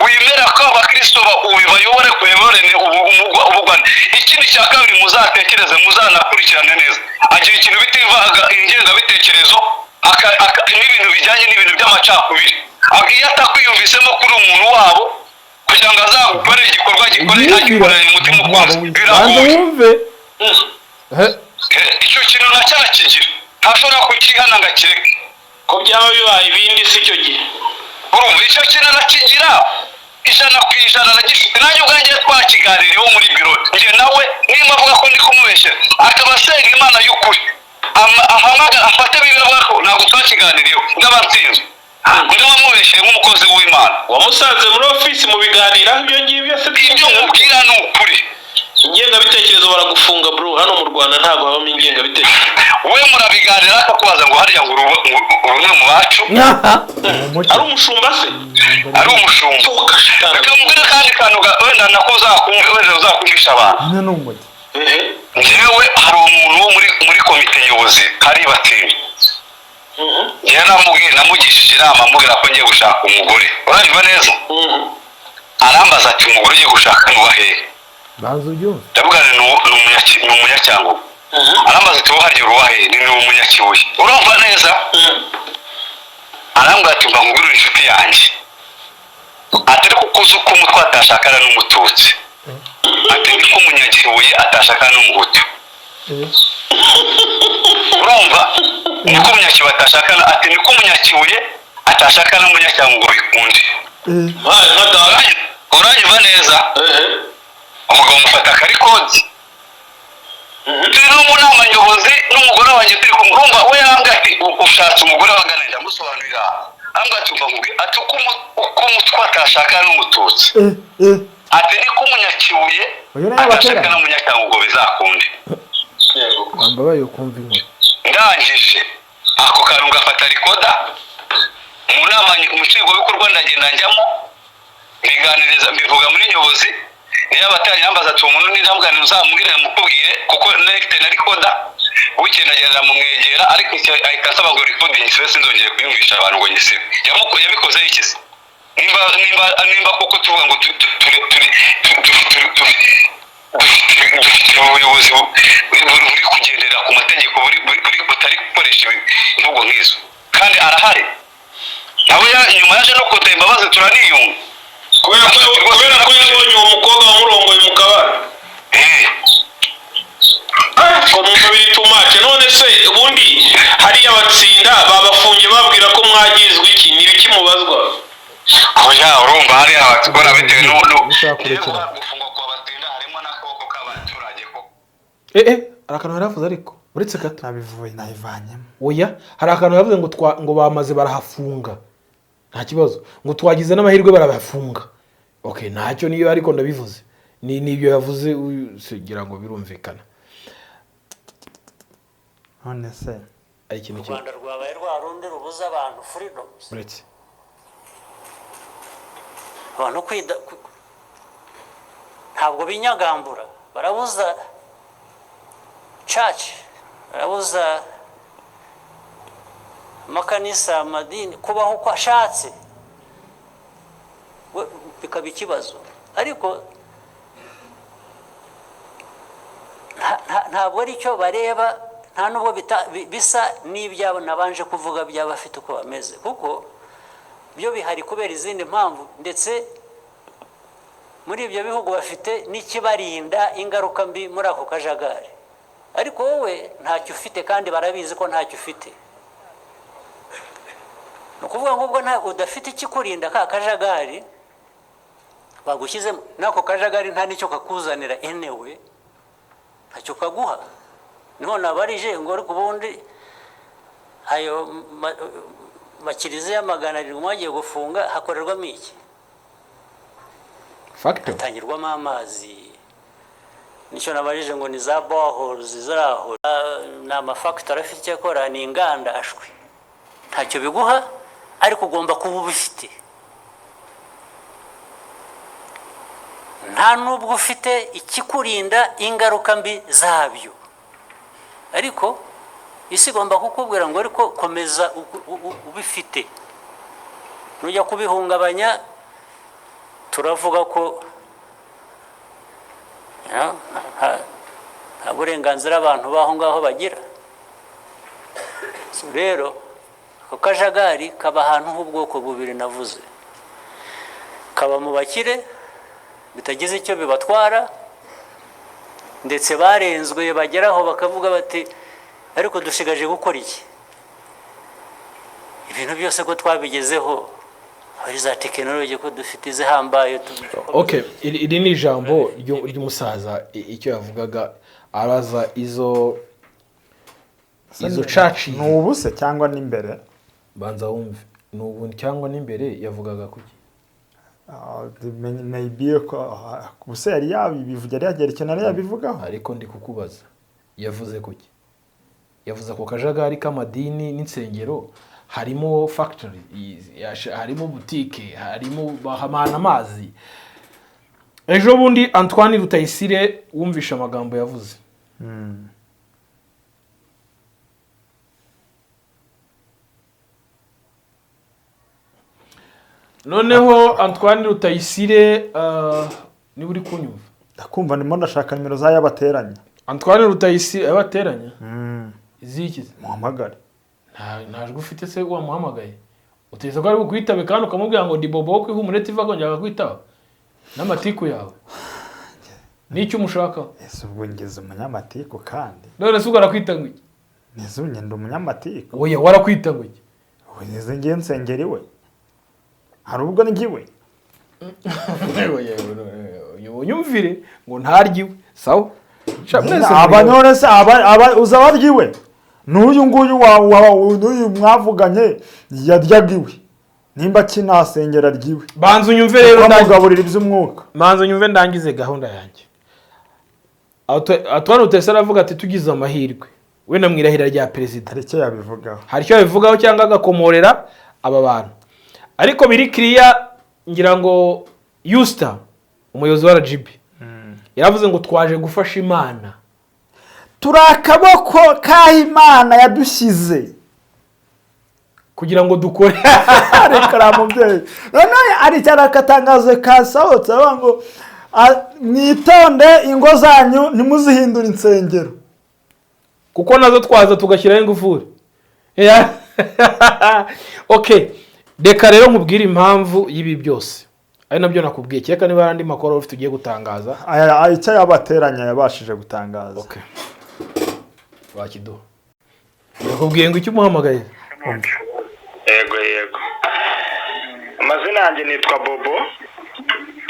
wemera ko abakristo ubayobore kuyoborene ubugwane. Ikindi cya kabiri, muzatekereze, muzanakurikirane neza, agira ikintu bita ingengabitekerezo n'ibintu bijyanye n'ibintu by'amacakubiri. Iyo atakwiyumvisemo kuri umuntu wabo, kugira ngo azagukorere igikorwa gikore agikoranye umutima ukunze, Banza biragoye. wumve. Icyo kintu nacyo arakigira, ntashobora kukihana ngo akireke. Ko byaba bibaye ibindi si icyo gihe? Urumva, icyo kintu arakigira 100% aragifite. Nanjye ubwanjye twakiganiriyeho muri biro njye nawe. Nimba avuga ko ndi kumubeshyera, akaba asenga Imana y'ukuri, ahamagara afate bibiri, avuga ko ntabwo twakiganiriyeho, ndaba nsinzwe, ndaba mubeshyeye nk'umukozi w'Imana. Wamusanze muri ofisi mu biganiraho ibyo ngibyo se? Ibyo mubwira ni ukuri. Ingengabitekerezo baragufunga bro. Hano mu Rwanda ntabwo habamo ingengabitekerezo. We murabiganira akakubaza ngo: "Hariya ngo uri umwe mu bacu?" Ari umushumba se? Ari umushumba. Toka shitani. Reka mubwire kandi kantu wenda nako uzakumva, wenda uzakumvisha abantu. Nyine ni umujyi. Ehe. Njyewe hari umuntu wo muri komite nyobozi hari batsinda. Njyewe namubwiye, namugishije inama, amubwira ko ngiye gushaka umugore. Uranyumva neza? Arambaza ati: "Umugore ugiye gushaka ni uwa hehe?" Banza ubyumve. Ndavuga nti: "Ni umunyacyangugu." Arambaza ati: "Wowe harya uruwa hehe?" Ni umunyakibuye. Urumva neza? Arambwira ati: "Mba nkugurire inshuti yanjye," ati: "Ariko uko uzi uko umutwe atashakana n'umututsi," ati: "Niko umunyakibuye atashakana n'umuhutu." Urumva, niko umunyakibuye atashakana, ati: "Niko umunyakibuye atashakana n'umunyacyangugu bikunde." Nka data. Uranyumva neza? Ehe. Umugabo mufata akarecord, turi no mu nama nyobozi n'umugore wanjye, turi kumurumva. We yarambwira ati: "Ushatse umugore wagana." Ndamusobanurira, arambwira ati: "Umva nkubwire," ati, "uko umutwa atashakana n'umututsi," ati, "niko umunyakibuye Uyu nawe atashakana abateranye. n'umunyakangugu, bizakunde." Bambabaye ukumva inkuru. Ndangije ako kantu ngafata record mu nama nshingwabikorwa, ndagenda njyamo, mbiganiriza, mbivuga muri nyobozi. Niyo abatanyi bambaza ati: "Uwo muntu ni?" Uzamubwire mukubwire, kuko nari na record. Bukeye ndagenda mumwegera, ariko icyo ahita ansaba ngo record nyisibe, sinzongere kuyumvisha abantu, ngo nyisibe. Yabikozeho iki se? Nimba koko tuvuga ngo turi dufite ubuyobozi buri kugendera ku mategeko, buri butari gukoresha imvugo nk'izo, kandi arahari nawe, nyuma yaje no kutaba imbabazi, turaniyunga. Kubera ko yabonye uwo mukobwa wamurongoye mu kabari. Eh. Ngo numva biri too much. None se ubundi hariya batsinda babafungiye babwira ko mwagizwe iki? Ni ibiki mubazwa? Oya, urumva hariya abakora bitewe Ushaka kurekera. Gufungwa kwa Batsinda harimo n'akaboko k'abaturage ko Eh, hari akantu yari avuze, ariko uretse gato. Nabivuye, nayivanyemo. Oya, hari akantu yavuze ngo twa ngo bamaze barahafunga, nta kibazo, ngo twagize n'amahirwe barabafunga. Okay, ntacyo niyo, ariko ndabivuze ni nibyo yavuze uyu, sigira ngo birumvikana. None se Ari ikintu U kimwe. Rwanda rwabaye rwa rundi rubuza abantu freedoms, Uretse abantu kwida ntabwo binyagambura. Barabuza church, barabuza amakanisa, amadini kubaho uko ashatse. Bikaba ikibazo, ariko ntabwo ari cyo bareba, nta nubwo bisa n'ibyabo nabanje kuvuga by'abafite uko bameze, kuko byo bihari kubera izindi mpamvu. Ndetse muri ibyo bihugu bafite n'ikibarinda ingaruka mbi muri ako kajagari, ariko wowe ntacyo ufite, kandi barabizi ko ntacyo ufite. Ni ukuvuga ngo ubwo udafite ikikurinda ka kajagari bagushyizemo, n'ako kajagari nta n'icyo kakuzanira anyway, ntacyo kaguha. Niho nabarije ngo: ariko ubundi ayo makiliziya 700 mwagiye gufunga hakorerwamo iki? Factor. Hatangirwamo amazi? Nicyo nabajije ngo ni za boreholes ziri aho, ni amafactory afite icyo akora, ni inganda? Ashwi, ntacyo biguha, ariko ugomba kuba ubifite. Nta n'ubwo ufite ikikurinda ingaruka mbi zabyo, ariko isi igomba kukubwira ngo: ariko komeza ubifite, nujya kubihungabanya turavuga ko nta burenganzira abantu b'aho ngaho bagira. So rero ako kajagari kaba ahantu h'ubwoko bubiri navuze: kaba mu bakire bitagize icyo bibatwara, ndetse barenzwe bageraho bakavuga bati: "Ariko dushigaje gukora iki? Ibintu byose ko twabigezeho, hari za tekinoloji ko dufite izihambaye." Okay, iri ni ijambo ry'umusaza. Icyo yavugaga, araza izo church. Ni ubu se cyangwa n'imbere? Banza wumve, ni ubu cyangwa n'imbere yavugaga kuki? Ah, maybe ko ubuse yari yabivuga, yari yagera ikintu yari yabivugaho. Ariko ndi kukubaza, yavuze kuki? Yavuze ako kajagari k'amadini n'insengero, harimo factory, harimo butike, harimo bahamana amazi. Ejo bundi Antoine Rutayisire wumvishe amagambo yavuze. Noneho Antoine Rutayisire, niba uri kunyumva. Ndakumva, ndimo ndashaka nimero z'ayabateranya. Antoine Rutayisire abateranya iziki? Muhamagare. Nta jwi ufite se? Wamuhamagaye utekereza ko ari bukwitabe, kandi ukamubwira ngo ndi Bobo wo kwihumure TV, akongera akakwitaba n'amatiku yawe n'icyo umushakaho? Ese ubwo ngeze umunyamatiku kandi? None se ubwo arakwita ngo iki? Nese ubu ngenda umunyamatiku? Oya, warakwita ngo iki? Ubu neze ngiye nsengera iwe, hari ubwo ngiwe. Unyumvire ngo ntarye iwe. Sawa. Sha, mwese Aba muri- none se aba uza abarya iwe? N'uyu nguyu n'uyu mwavuganye yaryaga iwe, nimba akinasengera arya iwe. Banza unyumve rero ndangize. Bamugaburira iby'umwuka. Manza unyumve ndangize gahunda yanjye. Antoine Rutayisire aravuga ati tugize amahirwe wenda mu irahira rya perezida hari icyo yabivugaho. Hari icyo yabivugaho cyangwa agakomorera aba bantu, ariko biri kiriya. Ngira ngo Yusita, umuyobozi wa RGB, yaravuze ngo twaje gufasha Imana. Turi akaboko k'aho Imana yadushyize kugira ngo dukore. Reka uriya mubyeyi noneho hari cyane akatangazo kasohotse avuga ngo: "Ah, mwitonde, ingo zanyu ntimuzihindure insengero." Kuko nazo twaza tugashyiraho ingufuri. Okay, reka rero nkubwire impamvu y'ibi byose, ari nabyo nakubwiye. Kereka niba hari andi makuru ufite ugiye gutangaza. Aya icyo yabateranya yabashije gutangaza. Okay, wakiduha. Yakubwiye ngo icyo umuhamagaye. Yego, amazina yanjye nitwa Bobo.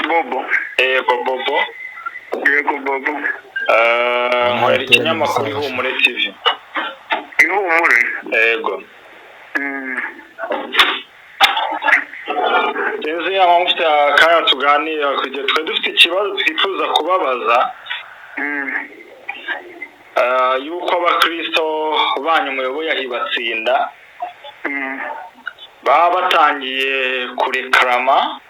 Bobo? Yego, Bobo. Yego, Bobo. Nkorera ikinyamakuru Ihumure TV. Ihumure? Yego. Sinzi yaba mufite akanya tuganira, kugira twari dufite ikibazo twifuza kubabaza, yuko abakristo banyu muyoboye ahibatsinda baba batangiye kurekarama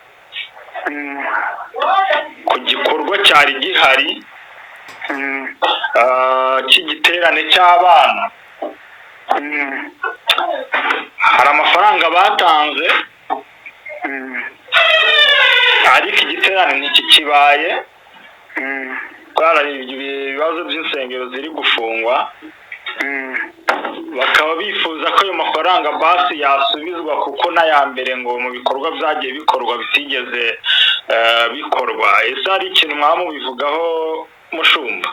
ku gikorwa cyari gihari cy'igiterane cy'abana. Hari amafaranga batanze, ariko igiterane ntikikibaye kubera ibibazo by'insengero ziri gufungwa. Bakaba bifuza ko ayo mafaranga basi yasubizwa, kuko n'aya mbere ngo mu bikorwa byagiye bikorwa bitigeze bikorwa. Ese hari ikintu mwaba mubivugaho, mushumba?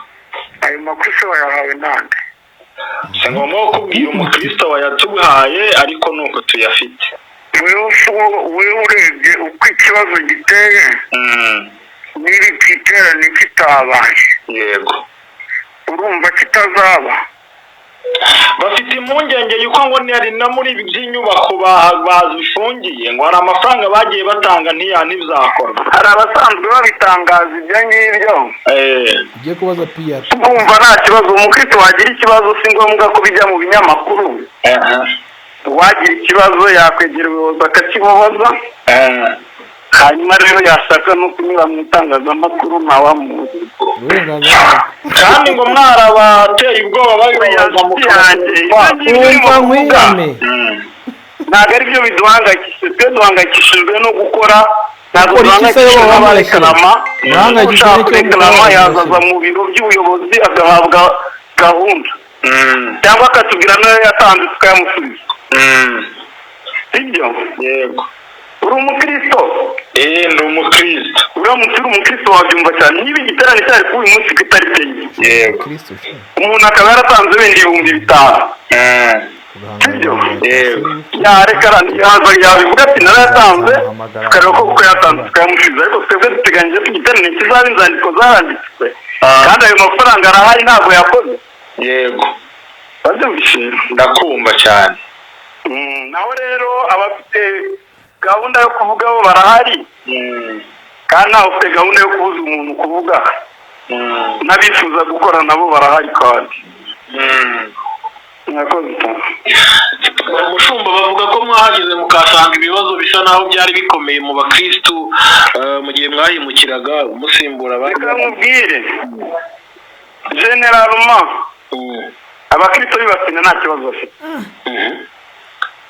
Ayo makuru se wayahawe nande? Si ngombwa kukubwira umukristo wayatuhaye, ariko ni uko tuyafite. Wewe urebye uko ikibazo giteye, niba igiterane kitabaye, urumva kitazaba? Bafite impungenge yuko ngo ntiyari no muri ibi by'inyubako bazifungiye, ngo hari amafaranga bagiye batanga ntibizakorwa. Hari abasanzwe babitangaza ibyo ngibyo. Ugiye kubaza piyara. Kumva nta kibazo. Umukristo wagira ikibazo, si ngombwa ko bijya mu binyamakuru. Uwagira ikibazo yakwegera ubuyobozi akakimubaza, hanyuma rero yashaka no kunyura mu itangazamakuru ntawamuzi. Uburenganzira. Kandi ngo mwarabateye ubwoba babibaza mu Yanjye, ibyo ngibyo urimo Wumva kuvuga nkwiyame. ntabwo ari byo biduhangayikishije. Twe duhangayikishijwe no gukora, ntabwo Gukora iki se? duhangayikishijwe Wowe n'abarekarama. Duhangayikishijwe Ushaka n'icyo kurekarama gukora. yazaza mu biro by'ubuyobozi agahabwa gahunda, cyangwa akatubwira nayo yatanze tukayamusubiza. Sibyo? Yego. Uri umukristo? Eh, ndi umukristo. Uramutse uri umukristo wabyumva cyane. Niba igiterane cyari kuri uyu munsi ku itariki 4, Yego. Kristo. umuntu akaba yaratanze wenda 5000, sibyo? Yego. Yareka yaza yabivuga ati narayatanze, tukareba ko kuko yatanze tukayamusubiza. Ariko twebwe duteganyije ko igiterane kizaba, inzandiko zaranditswe, kandi ayo mafaranga arahari, ntabwo yakoze. Yego. Babyumvise? Ndakumva cyane. Naho rero abafite gahunda yo kuvuga bo barahari, kandi ntawe ufite gahunda yo kubuza umuntu kuvuga. N'abifuza gukora nabo barahari kandi. Murakoze cyane. Umushumba, bavuga ko mwahageze mukahasanga ibibazo bisa naho byari bikomeye mu bakristu mu gihe mwahimukiraga musimbura abandi. Reka nkubwire, généralement abakristo bibasina nta kibazo bafite.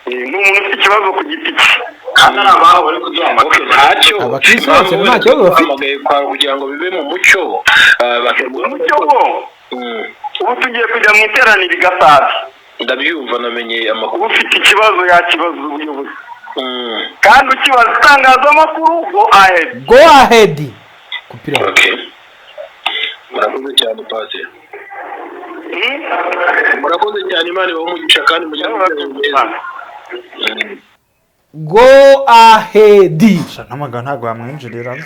Ni umuntu ufite ikibazo ku giti cye. Kandi ari ababo bari kuduhamagara. Okay, ntacyo. Abakristo bose nta kibazo bafite. Bahamagaye kwa kugira ngo bibe mu mucyo, Umucyo wo ubu tugiye kujya mu iteraniro i Gasabi. Ndabyumva, namenye amakuru. Ufite ikibazo yakibaza ubuyobozi, kandi ukibaza itangazamakuru, go ahead. Go ahead kupira. Okay, murakoze cyane, Padiri. Murakoze cyane, Imana ibahe umugisha kandi mugire ubuzima bwiza. Go ahead. N'amagambo ntabwo yamwinjirira bye.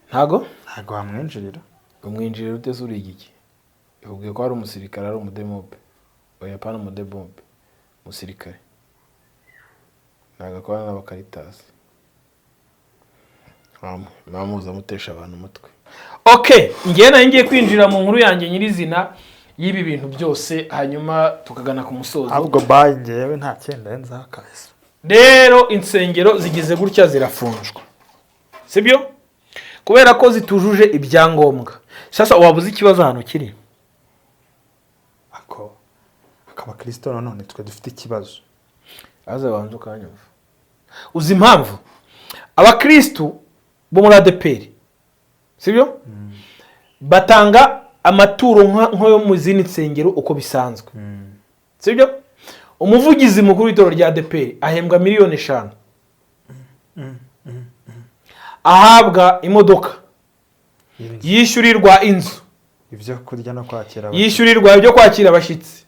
Ntago. Ntabwo wamwinjirira. Umwinjirira ute se? Uri igiki? Ikubwiye ko hari umusirikare, ari umudemobe? Oya, pana umudemobe, umusirikare ntabwo akorana n'abakaritasi. Mwamuza mutesha abantu umutwe. Okay, ngewe nari ngiye kwinjira mu nkuru yanjye nyirizina y'ibi bintu byose, hanyuma tukagana ku musozo. Ahubwo bayi, ngewe nta kenda nzaho kabisa. Rero insengero zigize gutya zirafunjwa, sibyo? Kubera ko zitujuje ibyangombwa. Sasa wabuze ikibazo ahantu kiri. Ako akaba kirisito nanone twe dufite ikibazo. Aza banza ukanyumva. Uzi impamvu? Abakirisitu bo muri ADEPR, sibyo, batanga amaturo nk'ayo mu zindi nsengero uko bisanzwe, sibyo? Umuvugizi mukuru w'itorero rya ADEPR ahembwa miliyoni 5, ahabwa imodoka, Inzu. yishyurirwa inzu, ibyo kurya no kwakira abashyitsi. Yishyurirwa ibyo kwakira abashyitsi.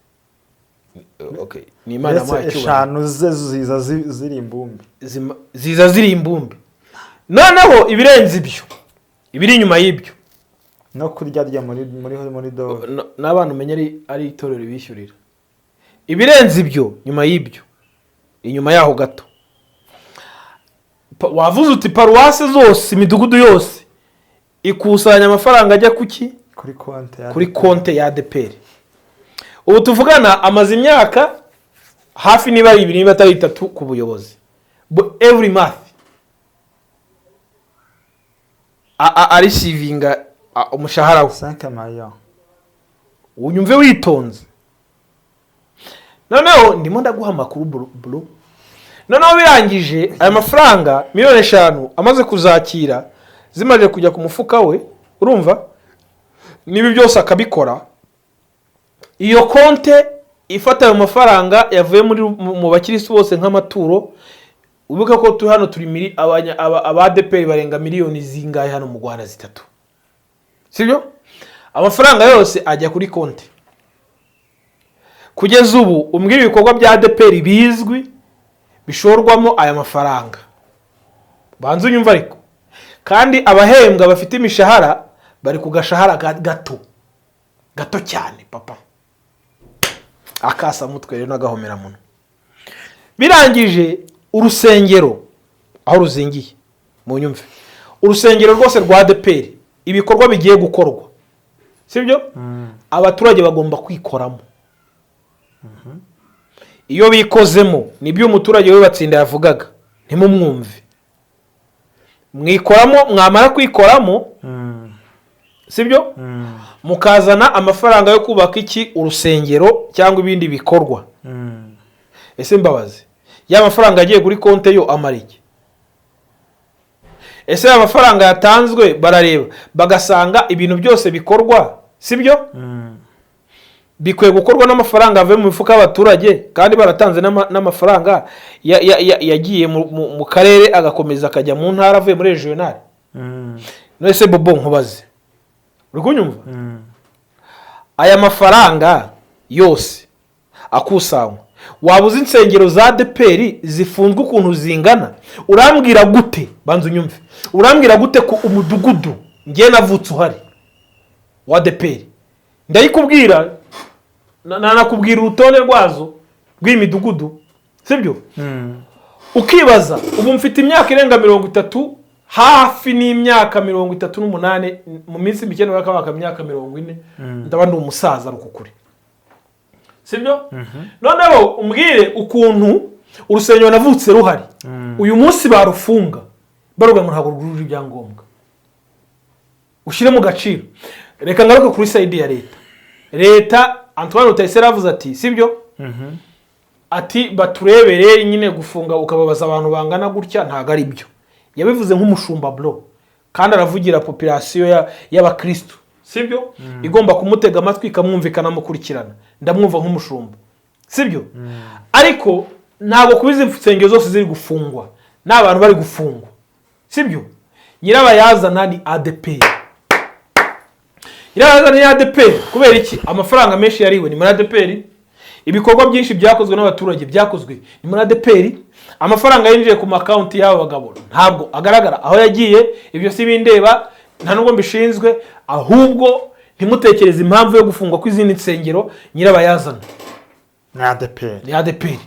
Okay. Ni Imana Ndetse yamuhaye icyubahiro. Eshanu ze ziza ziri imbumbe. Ziza ziri imbumbe. Noneho ibirenze ibyo, ibiri inyuma y'ibyo, no kurya arya muri dove. N'abana umenya ari itorero bishyurira. Ibirenze ibyo, nyuma y'ibyo, inyuma yaho gato, wavuze uti paruwase zose, imidugudu yose ikusanya amafaranga ajya kuki? Kuri konti ya Kuri konte ya ADEPR. Ubu tuvugana amaze imyaka hafi, niba ari 2 niba atari 3, ku buyobozi. Every month areceivinga umushahara we. 5 millions. Unyumve witonze. Noneho ndimo ndaguha amakuru, bro, bro. Noneho birangije, aya mafaranga miliyoni 5 amaze kuzakira, zimaze kujya ku mufuka we, urumva, n'ibi byose akabikora, iyo konte ifata ayo mafaranga yavuye muri mu bakirisitu bose nk'amaturo. Wibuke ko turi hano, turi aba ADEPR barenga miliyoni zingahe hano mu Rwanda? 3, sibyo? Amafaranga yose ajya kuri konti. Kugeza ubu umbwira ibikorwa bya ADEPR bizwi bishorwamo aya mafaranga. Banza unyumva ariko. Kandi abahembwa bafite imishahara, bari ku gashahara gato gato cyane, papa. Akasamutwe rero n'agahomeраmunwa. Birangije, urusengero aho ruzingiye, mu nyumve, urusengero rwose rwa ADEPR, ibikorwa bigiye gukorwa, sibyo, abaturage bagomba kwikoramo. Iyo bikozemo, nibyo umuturage we batsinda yavugaga, ntimumwumve. Mwikoramo, mwamara kwikoramo, sibyo, mukazana amafaranga yo kubaka iki? Urusengero cyangwa ibindi bikorwa. Ese mbabazi, ya mafaranga agiye kuri konte yo amara iki? Ese aya mafaranga yatanzwe barareba bagasanga ibintu byose bikorwa, sibyo, bikwiye gukorwa n'amafaranga avuye mu mifuka y'abaturage, kandi baratanze n'amafaranga yagiye mu karere, agakomeza akajya mu ntara, avuye muri regional? None se bobo, nkubaze, uri kunyumva? Aya mafaranga yose akusanywa, waba uzi insengero za ADEPR zifunzwe ukuntu zingana? Urambwira gute? Banza unyumve. Urambwira gute ko umudugudu ngiye navutse uhari wa ADEPR? Ndayikubwira, nanakubwira urutonde rwazo rw'iyi midugudu, sibyo? Ukibaza, ubu mfite imyaka irenga 30, hafi n'imyaka 38, mu minsi mike nakabaka imyaka 40, ndaba ndi umusaza rukukuri, sibyo? Noneho umbwire ukuntu urusengero navutse ruhari, uyu munsi barufunga baruga ngo ntabwo rwujuje ibyangombwa. Ushyire mu gaciro. Reka ngaruke kuri side ya leta. Leta, Antoine Rutayisire yavuze ati, sibyo, ati baturebere nyine, gufunga ukababaza abantu bangana gutya ntabwo ari byo. Yabivuze nk'umushumba, bro, kandi aravugira population y'abakristu, sibyo, igomba kumutega amatwi ikamwumvikana, amukurikirana. Ndamwumva nk'umushumba, sibyo? Ariko ntabwo kuba izi nsengero zose ziri gufungwa n'abantu bari gufungwa, sibyo, nyirabayazana ni ADEPR. Nyirabayazana ni ADEPR. Kubera iki? Amafaranga menshi yariwe ni muri ADEPR. Ibikorwa byinshi byakozwe n'abaturage byakozwe ni muri ADEPR. Amafaranga yinjiye ku ma account y'aba bagabo ntabwo agaragara aho yagiye. Ibyo si bindeba. Nta nubwo mbishinzwe. Ahubwo ntimutekereze impamvu yo gufungwa kw'izindi nsengero, nyirabayazana Ni ADEPR. Ni ADEPR.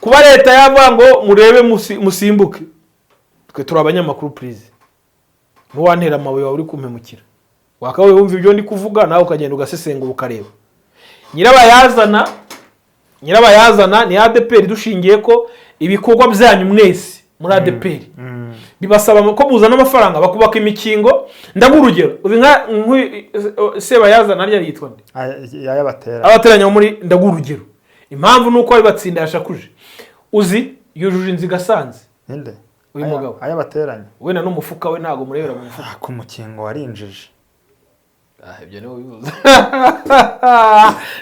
Kuba leta yavuga ngo murebe musimbuke, twe turi abanyamakuru, please, ntuwantera amabuye wawe uri kumpemukira. Wakabaye wumva ibyo ndi kuvuga, nawe ukagenda ugasesengura, ukareba. Nyirabayazana ni ADEPR, dushingiye ko ibikorwa byanyu mwese muri ADEPR bibasaba ko muzana amafaranga, bakubaka imikingo. Ndaguha urugero, uzi nka sebayazana harya yitwa nde? Yayabatera. Abateranya muri, ndaguha urugero, impamvu ni uko abibatsinda yashakuje, uzi yujuje inzu i Gasanze. Ninde? Uyu mugabo. Ayabateranya. Wenda n'umufuka we ntabwo murebera mu mufuka. Ku mukingo warinjije. Ibyo niwe bivuze.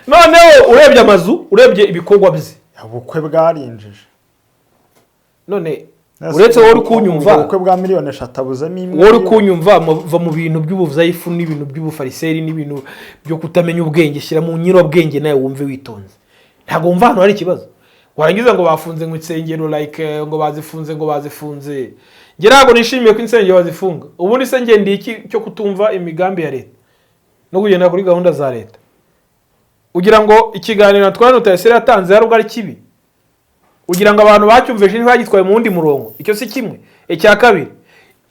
Noneho urebye amazu, urebye ibikorwa bye. Ubukwe bwarinjije. None uretse wowe uri kunyumva, Ubukwe bwa miliyoni 3 abuzemo imwe. Wowe uri kunyumva, va mu bintu by'ubuzayifu n'ibintu by'ubufariseri n'ibintu byo kutamenya ubwenge, shyira mu nyirabwenge nawe wumve witonze. Ntabwo wumva ahantu hari ikibazo, warangiza ngo bafunze ngo insengero, like ngo bazifunze, ngo bazifunze. Njye ntabwo nishimiye ko insengero bazifunga. Ubundi se njye ndi iki cyo kutumva imigambi ya leta no kugendera kuri gahunda za leta? Ugira ngo ikiganiro Antoine Rutayisire yatanze hari ubwo ari kibi? Ugira ngo abantu bacyumvise ntibagitwaye mu wundi murongo? Icyo si kimwe. Icya kabiri,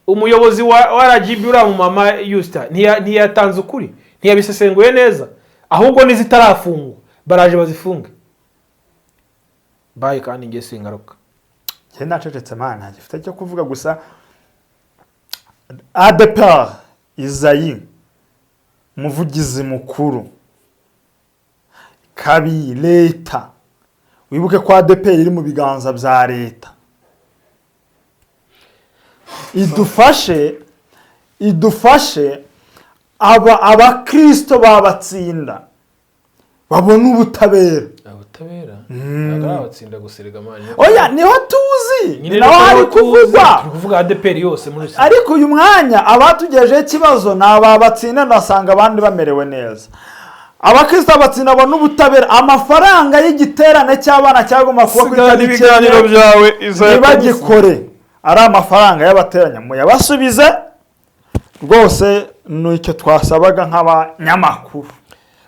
umuyobozi wa RGB, uriya mu mama Yusita, ntiyatanze ukuri, ntiyabisesenguye neza. Ahubwo n'izitarafungwa baraje bazifunge. Bayi, kandi ngiye singaruka. Njye nacecetse, mana, nta gifite cyo kuvuga. Gusa ADEPR, Izayi umuvugizi mukuru, kabiri leta, wibuke ko ADEPR iri mu biganza bya leta, idufashe, idufashe aba abakristo babatsinda babone ubutabera. Ubutabera ntabwo ari abatsinda guserega, man. Oya, niho tuzi, ni naho hari kuvugwa. Turi kuvuga ADEPR yose muri rusange. Ariko uyu mwanya abatugejeho ikibazo ni aba batsinda, ndasanga abandi bamerewe neza. Abakristo batsinda babona ubutabera. Amafaranga y'igiterane cy'abana cyagomba kuba ku Sigara itariki ibiganiro 9, byawe. ntibagikore, ari amafaranga y'abateranya, muyabasubize rwose. Nicyo twasabaga nk'abanyamakuru.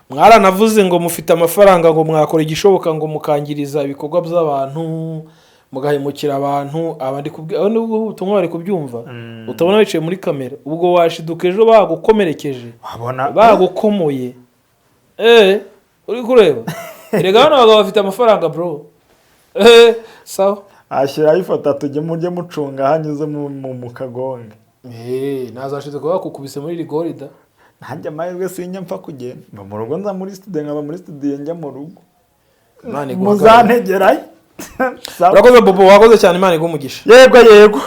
Mwaranavuze ngo mufite amafaranga, ngo mwakora igishoboka, ngo mukangiriza ibikorwa by'abantu, mugahemukira abantu. Aba ndi abo nubwo ubutumwa bari kubyumva, utabona wicaye muri kamera, ubwo washiduka ejo bagukomerekeje, wabona bagukomoye. Uri kureba, erega bano bagabo bafite amafaranga, bro. Sawa. Ashyiraho ifoto, tujye mujye mucunga aho anyuze mu kagonge. Nazashiduka bakukubise muri rigorida. Nanjye amahirwe sinjya mpfa kugenda, mba mu rugo, nza muri studio, nkaba muri studio njya mu rugo. Imana iguhagarare. Muzantegerayo. Sawa. Urakoze, Bobo, wakoze cyane, Imana iguhe umugisha. Yego.